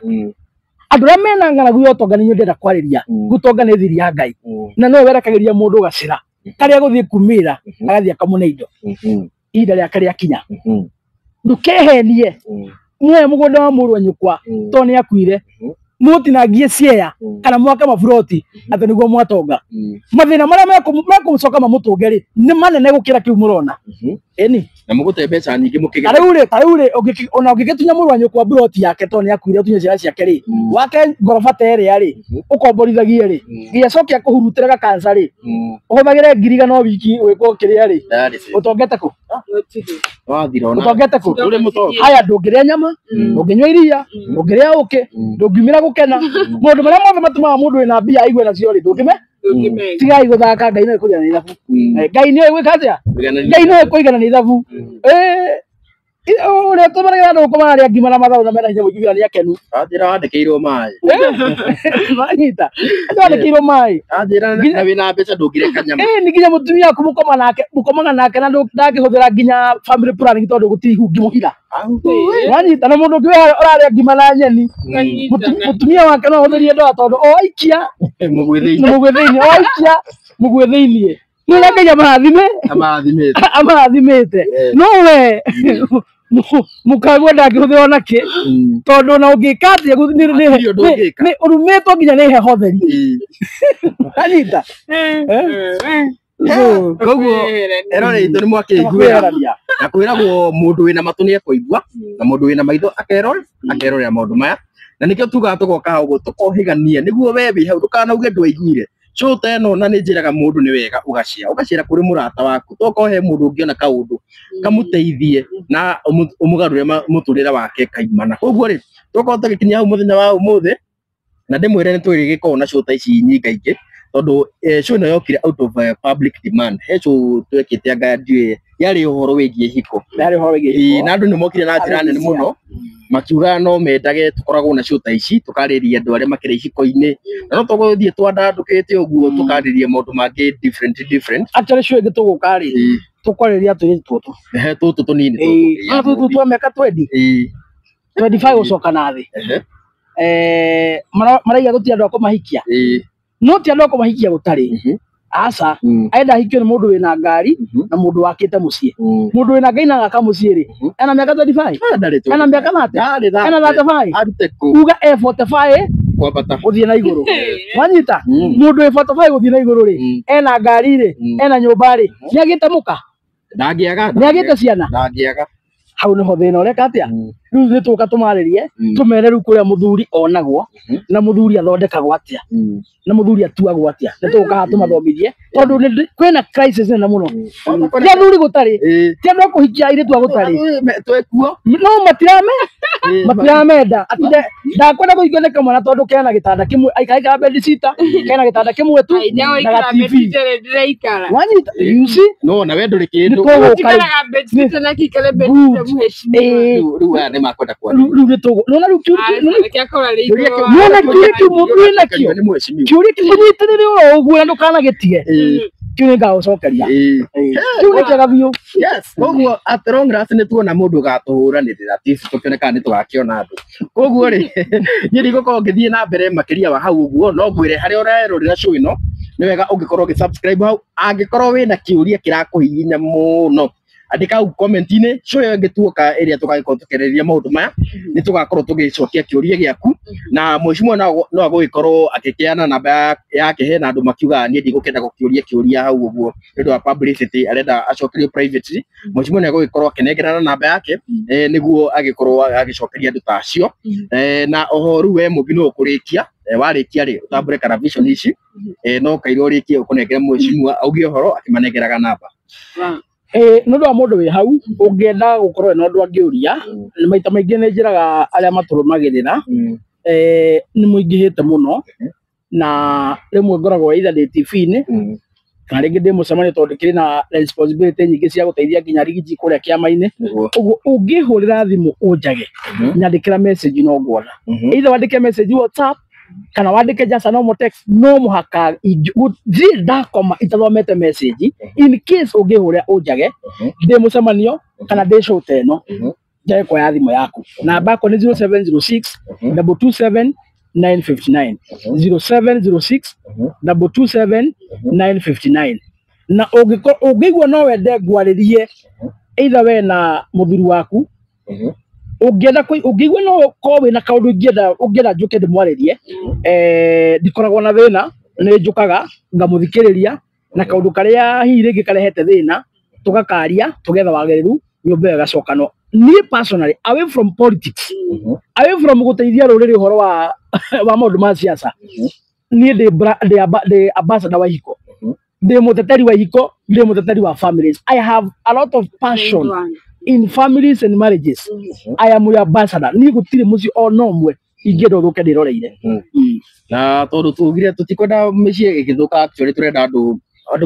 Andũ arĩa mena ng'aragu ya ũtonga nĩ inyuĩ ndĩrenda kwarĩria. Gũtonga nĩ thiri ya Ngai. Na nowe werekagĩria mũndũ gacĩra karĩa egũthiĩ kumĩra agathiĩ akamũne indo. Ihinda rĩake rĩakinya. Ndũkehenie. Muoe mũgũnda wa mũrũ wa nyũkwa tondũ nĩ akuire. Mũtinangie ciea kana mwake maburoti atĩ nĩguo mwatonga. Mathĩna marĩa mekũcoka mamũtũnge rĩ nĩ manene gũkĩra kĩu mũrona. Ĩni. Na mũgũte mbeca nyingĩ mũkĩgĩa. Ta rĩu rĩ, ona ũngĩgĩtunya mũrũ wa nyũkwa buroti yake tondũ nĩ akuire ũtunye ciana ciake rĩ, wake ngoroba ta ĩrĩa rĩ, ũkomborithagie rĩ, nginya acoke akũhurutĩre gakanca rĩ, ũhũthagĩre ngiri igana o wiki gwĩkwo kĩrĩa rĩ, ũtongete kũ? Ũtongete kũ? Ndũrĩ mũtonga. Haya, ndũngĩrĩa nyama, ndũngĩnyua iria, ndũngĩrĩa ũkĩ, ndũngiumĩra gũkena. Maũndũ marĩa mothe matũmaga mũndũ wĩna mbia aigue nacio rĩ, ndũngĩme? Tigai gũthaka, Ngai nĩoĩ kũigana ithabu. Ngai nĩoĩ gwĩka atĩa? Ngai nĩoĩ kũiganania ithabu. Ũrĩa tũmaragĩra andũ gũkũ mararĩa ngima na matharũ na mena hinya mũingĩ nginya nĩ akenu. Anjĩra wandĩkĩirwo maĩ. Wanyita? Wandĩkĩirwo maĩ. Anjĩra na wĩna mbeca ndũngĩreka nyama. Nĩ nginya mũtumia waku mũkomaga nake na ndangĩhũthĩra nginya family planning tondũ gũtirĩ ihu ũngĩmũhitha. Wanyita? Na mũndũ ũngĩ wĩ ũrarĩa ngima na nyeni. Mũtumia wake no ahũthĩrie ndoa tondũ o aikia Mũgwĩ thĩinĩ. Mũgwĩ thĩinĩ, o aikia mũgwĩ thĩinĩ. Nĩ ũrĩa Ngai Amarathimĩte. Amarathimĩte. No we mũkaguo ndangĩhũthĩra ona kĩ tondũ ona ũngĩka atĩa Hatirĩ ũndũ ũngĩka. Nĩ ũrumĩtwo nginya nĩ heho theri. Anyita? Koguo erore itũ nĩ mwakĩiguĩra na kwĩragwo mũndũ wĩna matũ nĩ ekũigua na mũndũ wĩna maitho akerorera maũndũ maya, na nĩkĩo tugaga tũgoka hau ũguo tũkohĩgania nĩguo we wĩ hau ndũkanauge ndwaiguire. Show ta ĩno na nĩ njĩraga mũndũ nĩ wega ũgashare, ũgashare kũrĩ mũrata waku, tokorwo he mũndũ ũngĩona kaũndũ kamũteithie na ũmũgarũre mũtũrĩre wake kaimana. Koguo rĩ, tokorwo tũgĩkinyia hau mũthenya wa ũmũthĩ, na ndĩmwĩre nĩ tũrĩgĩkorwo na show ta ici nyingaingĩ, tondũ show ĩno yokire out of public demand. He show twekĩte anga ndiũĩ yarĩ ũhoro wĩgiĩ ihiko. Yarĩ ũhoro wĩgiĩ ihiko. Na andũ nĩ mokire na njĩra nene mũno makiuga no mendage tũkoragwo na show ta ici tũkarĩria andũ arĩa makĩrĩ ihiko-inĩ, na no tũgũthiĩ twandandũkĩte ũguo tũkarĩria maũndũ mangĩ different different. Actually show ĩngĩ tũgũka rĩ, tũkwarĩria tũirĩtu tũtũ. Ehe, tũtũ tũnini tũtũ. Tũtũ twa mĩaka 20. 25 gũcoka na thĩ. Maraiga gũtirĩ andũ a kũmahikia. No ti andũ a kũmahikia gũtarĩ. Aca, enda ahikio nĩ mũndũ wĩna ngari na mũndũ wakĩte mũciĩ. Mũndũ wĩna ngari na agaka mũciĩ rĩ, ena mĩaka 25, ena mĩaka 30, ena 35, Arute kũ? Uga e 45 kwambata gũthiĩ na igũrũ. Wanyita? Mũndũ wĩ 45 gũthiĩ na igũrũ rĩ, ena ngari rĩ, ena nyũmba rĩ, nĩ agĩte mũka? Ndangĩaga. Nĩ agĩte ciana? Ndangĩaga. Hau nĩho thĩna ũreka atĩa? Rĩu nĩ tũka tũmarĩrie, tũmere rĩu kũrĩa mũthuri onagwo, na mũthuri athondekagwo atĩa, na mũthuri atuagwo atĩa. Nĩ tũgũka haha tũmathomithie, tondũ kwĩna crisis nene mũno. Ti athuri gũtarĩ, ti andũ a kũhikia airĩtu a gũtarĩ. Twekuo. No matiramenda. Atinde ndakwenda kũhikio nĩ kamwana tondũ kena gĩtanda kĩmwe, aikaraga bed sitter, kena gĩtanda kĩmwe tu, na ga TV. Wanyita? You see? No, na we ndũrĩ kĩndũ. Nĩ tũgũka rĩu. Njikaraga bed sitter na kĩikare bed sitter mũheshimiwa. Rĩu aya nĩ makwenda kwaria. Rĩu nĩ tũgũ. Nĩwona rĩu Reke akorwo arĩ igũrũ wa- Nĩwona kĩũria kĩu wĩ nakĩo? Nĩ mũheshimiwa. Kĩũria kĩu ũnyitĩrĩre oro ũguo na ndũkanagĩtige. Kĩu nĩ ngagũcokeria. Kĩu nĩ kĩega biũ. Yes, koguo at long last nĩ tuona mũndũ ũgatũhũranĩrĩra tici tũkĩoneka nĩ tũgakĩona andũ. Koguo rĩ, niĩ ndigũkorwo ngĩthiĩ na mbere makĩria wa hau ũguo, no ngwĩre harĩa ũrerorera show ĩno, nĩ wega ũngĩkorwo ũgĩ-subscribe hau, angĩkorwo wĩna kĩũria kĩrakũhihinya mũno, andĩka hau comment-inĩ, show ĩyo ĩngĩ tuoka ĩrĩa tũgagĩkorwo tũkĩarĩrĩria maũndũ maya, nĩ tũgakorwo tũgĩcokia kĩũria gĩaku, na mheshimiwa no agũgĩkorwo akĩkĩana namba yake hena andũ makiugaga niĩ ndigũkĩenda gũkĩũria kĩũria hau ũguo nĩ ũndũ wa publicity, arenda acokerio privately. Mheshimiwa nĩ agũgĩkorwo akĩnengerana namba yake, nĩguo agĩkorwo agĩcokeria andũ ta acio. Na oho rĩu we Mũmbi no ũkũrĩkia, warĩkia rĩ, ũtambũre karavision ici, no kairwo ũrĩkie ũkũnengere mheshimiwa auge ũhoro akĩmanengeraga namba. Nĩ ũndũ wa mũndũ wĩ hau ũngĩenda gũkorwo na ũndũ angĩũria, maita maingĩ nĩ njĩraga arĩa matũrũmagĩrĩra, nĩ mũingĩhĩte mũno, na rĩmwe ngoragwo either ndĩ TV-inĩ, kana rĩngĩ ndĩ mũcemanio tondũ ndĩkĩrĩ na responsibility nyingĩ cia gũteithia nginya rigiji kũrĩa kĩama-inĩ. Ũguo ũngĩhũrĩra thimũ ũnjage, nyandĩkĩra message no nguona. Either wandĩke message WhatsApp, kana wandĩke just a normal text, no mũhaka ndirĩ ndakoma itathomete message, in case ũngĩhũrĩra ũnjage, ndĩ mũcemanio, kana ndĩ show ta ĩno, njage kuoya thimũ yaku. Namba yakwa nĩ 0706 227 959. 0706 227 959. Na ũngĩigua no wende ngwarĩrie, either we na mũthuri waku, ũngĩenda ũngĩigua no ũkorwo wĩna kaũndũ ũngĩenda njũke ndĩmwarĩrie, ndikoragwo na thĩna, nĩ njũkaga ngamũthikĩrĩria, na kaũndũ karĩa hihi rĩngĩ karehete thĩna, tũgakaria, tũgetha wagĩrĩru, nyũmba ĩyo ĩgacokanwo. Niĩ personally, away from politics, away from gũteithia rũrĩrĩ ũhoro wa maũndũ ma siasa, niĩ ndĩ ambassador wa ihiko, ndĩ mũteteri wa ihiko, ndĩ mũteteri wa families. I have a lot of passion in families and marriages. I am your ambassador. Niĩ gũtirĩ mũciĩ o na ũmwe ingĩenda ũthũke ndĩroreire. Na tondũ tugire tũtikwenda mĩciĩ ĩgĩthũka, actually tũrenda andũ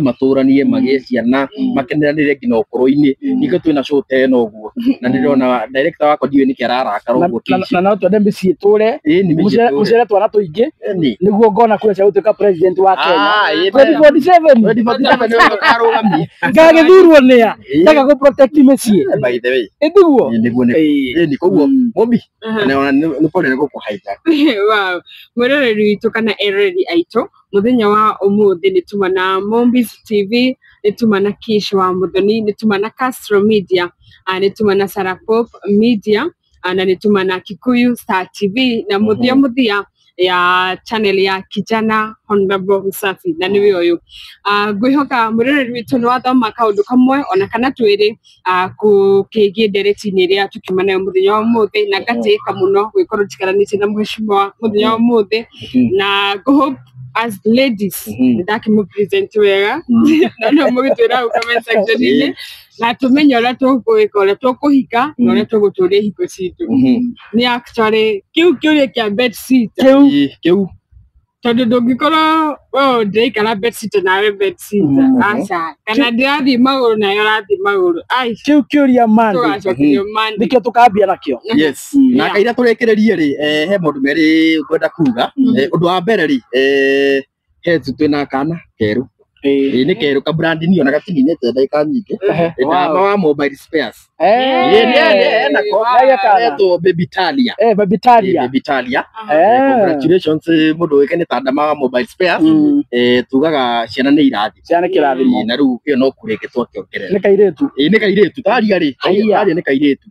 matũranie, magĩe ciana, makeneranĩre nginya ũkũrũ-inĩ. Ningĩ twĩna show ta ĩno ũguo, na ndĩrona director wakwa ndiũĩ nĩkĩ ararakara ũguo Na no twende mĩciĩ ĩtũre, Ĩĩ, nĩ mĩciĩ ĩtũre. mũciare twana tũingĩ, Ĩni. nĩguo ngona kura cia gũtuĩka president wa Kenya. Ĩĩ, 2047. 2047 nĩwe ũkarũgamia. Ngagĩthurwo nĩa? Ndaga gũ protect mĩciĩ. By the way. Ĩ, tiguo? Ĩĩ, nĩguo, nĩguo. Ĩĩ. Ĩĩ, koguo, Mũmbi, na ona nĩ pole nĩ gũkũhaita. Wow. Mwĩroreri witũ kana eroreri aitũ, mũthenya wa ũmũthĩ nĩ tuma na Mombis TV, nĩ tuma na Kish wa Muthoni, nĩ tuma na Castro Media, nĩ tuma na Sarah Pop Media, na nĩ tuma na Kikuyu Star TV, na mũthia mũthia ya channel ya Kijana Honorable Msafi, na nĩwe ũyũ. Ngwĩhoka mwĩroreri witũ nĩ wathoma kaũndũ kamwe ona kana twĩrĩ, kĩgiĩ ndereti-inĩ ĩrĩa tũkiuma nayo mũthenya wa ũmũthĩ, na ngatĩĩka mũno gwĩkorwo njikaranĩtie na mheshimiwa mũthenya wa ũmũthĩ, na ngũhope As ladies, ndakĩmũ present wega na no mũgĩtwĩra hau comment section-inĩ na tũmenye ũrĩa tũgwĩka, ũrĩa tũkũhika na ũrĩa tũgũtũria ihiko citũ. Nĩ actually kĩu kĩũria kĩa bed sitter. Ĩĩ, kĩu. Tondũ ndũngĩkorwo we ndĩraikara bed sitter nawe bed sitter, aca, kana ndĩrathiĩ magũrũ nawe ũrathiĩ magũrũ, ai. Kĩu kĩũria Monday. Tũgacokerio Monday. Nĩkĩo tũkambia nakĩo. Yes. Na kaira tũrĩkĩrĩrie rĩ, he maũndũ merĩ ngwenda kuga. Ũndũ wa mbere rĩ, he twĩna kana kerũ. Ĩĩ, nĩ kerũ ka brand new na gatininĩte ndagĩka nyingĩ. Ndama wa mobile spares. Ĩĩ, nĩ nako. Karetwo Baby Talia. Baby Talia. Baby Talia. Congratulations, mũndũ ũĩkaine ta Ndama wa mobile spares. Tugaga ciana nĩ irathi. Ciana kĩrathimo. Ĩĩ, na rĩu ĩyo no kũrĩngĩ twakĩongerera. Nĩ kairĩtu. Ĩĩ, nĩ kairĩtu. Talia rĩ. Talia nĩ kairĩtu.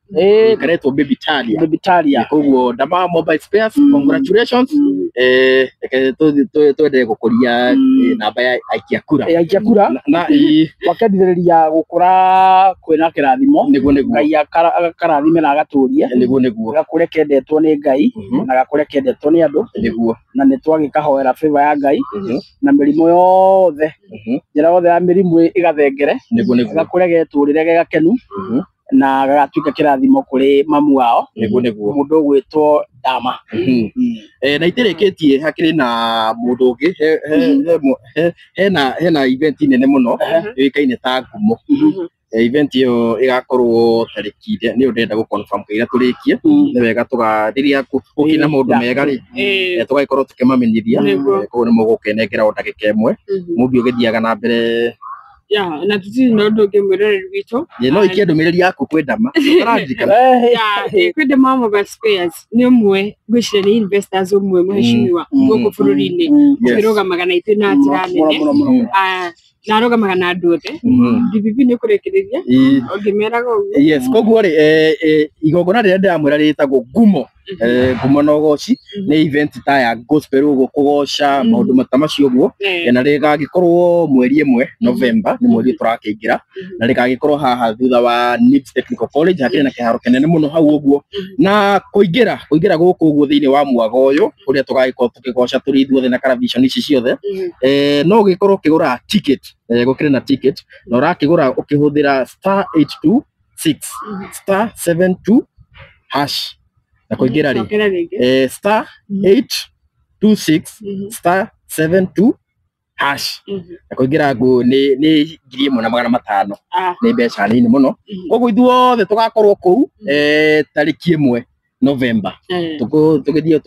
Karetwo Baby Talia. Baby Talia. Koguo Ndama wa mobile spares, congratulations. Reke twendelee gũkũria namba ya aikia kura. Aikia kura. Na ĩĩ. Wakendithĩrĩria gũkũra kwĩna kĩrathimo. Nĩguo nĩguo. Ngai akarathime na agatũrie. Nĩguo nĩguo. Gakũre kendetwo nĩ Ngai na gakũre kendetwo nĩ andũ. Nĩguo. Na nĩ twagĩkahoera favor ya Ngai na mĩrimũ yothe, njĩra yothe ya mĩrimũ ĩgathengere. Nĩguo nĩguo. Gakũre getũrĩre ge gakenu na gagatuĩka kĩrathimo kũrĩ mamu wao. Nĩguo nĩguo. Mũndũ ũgwĩtwo Ndama. Na itĩrĩkĩtie hakĩrĩ na mũndũ ũngĩ hena event nene mũno yũĩkaine ta Ngumo. Event ĩyo ĩgakorwo tarĩki nĩ ndĩrenda gũ confirm kaira tũrĩkie. Nĩ wega tũga rĩrĩa gũkĩna maũndũ mega rĩ, tũgagĩkorwo tũkĩmamenyithia. Koguo nĩ mũgũkenengera o ndagĩka ĩmwe. Mũmbi ũgĩthiaga na mbere. Yeah, na tũtirĩ na ũndũ ũngĩ mwĩroreri witũ. No ikie ndũmĩrĩri yaku kwĩ Ndama. Ũraririkana? Kwĩ Ndama mobile spares nĩ ũmwe ngwĩciria nĩ investors ũmwe mũheshimiwa gũkũ bũrũri-inĩ, ũkĩrũgamaga na ithuĩ na njĩra nene. Na arũgamaga na andũ othe. DPP nĩ kũrĩkĩrĩria ũngĩmeraga ũguo. Yes, koguo rĩ, igongona rĩrĩa ndĩramwĩra rĩtagwo Ngumo. Ngumo na ũgoci nĩ event ta ya gospel ũguo, kũgoca maũndũ ta macio ũguo. Na rĩgagĩkorwo mweri 1 November, nĩ mweri tũrakĩingĩra, na rĩgagĩkorwo haha thutha wa NIBS Technical College, hakĩrĩ na kĩharo kĩnene mũno hau ũguo. Na kũingĩra gũkũ ũguo thĩinĩ wa mwago ũyũ kũrĩa tũgagĩkorwo tũkĩgoca tũrĩ ithuothe na karavision ici ciothe, no ũgĩkorwo ũkĩgũra ticket, gũkĩrĩ na ticket na ũrakĩgũra ũkĩhũthĩra star 826 star 72 hash. Na kũingĩra rĩ, star 826 star 72 hash. Na kũingĩra ngũ nĩ 1500. Nĩ mbeca nini mũno. Koguo ithuothe tũgakorwo kũu tarĩki 1 November. Tũgĩthiĩ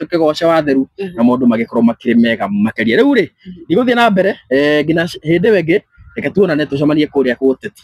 tũkĩgoca watheru na maũndũ magĩkorwo makĩrĩ mega makĩria. Rĩu rĩ, ndigũthiĩ na mbere nginya hĩndĩ ĩyo ĩngĩ, reke tuonane tũcemanie kũrĩa gũteti.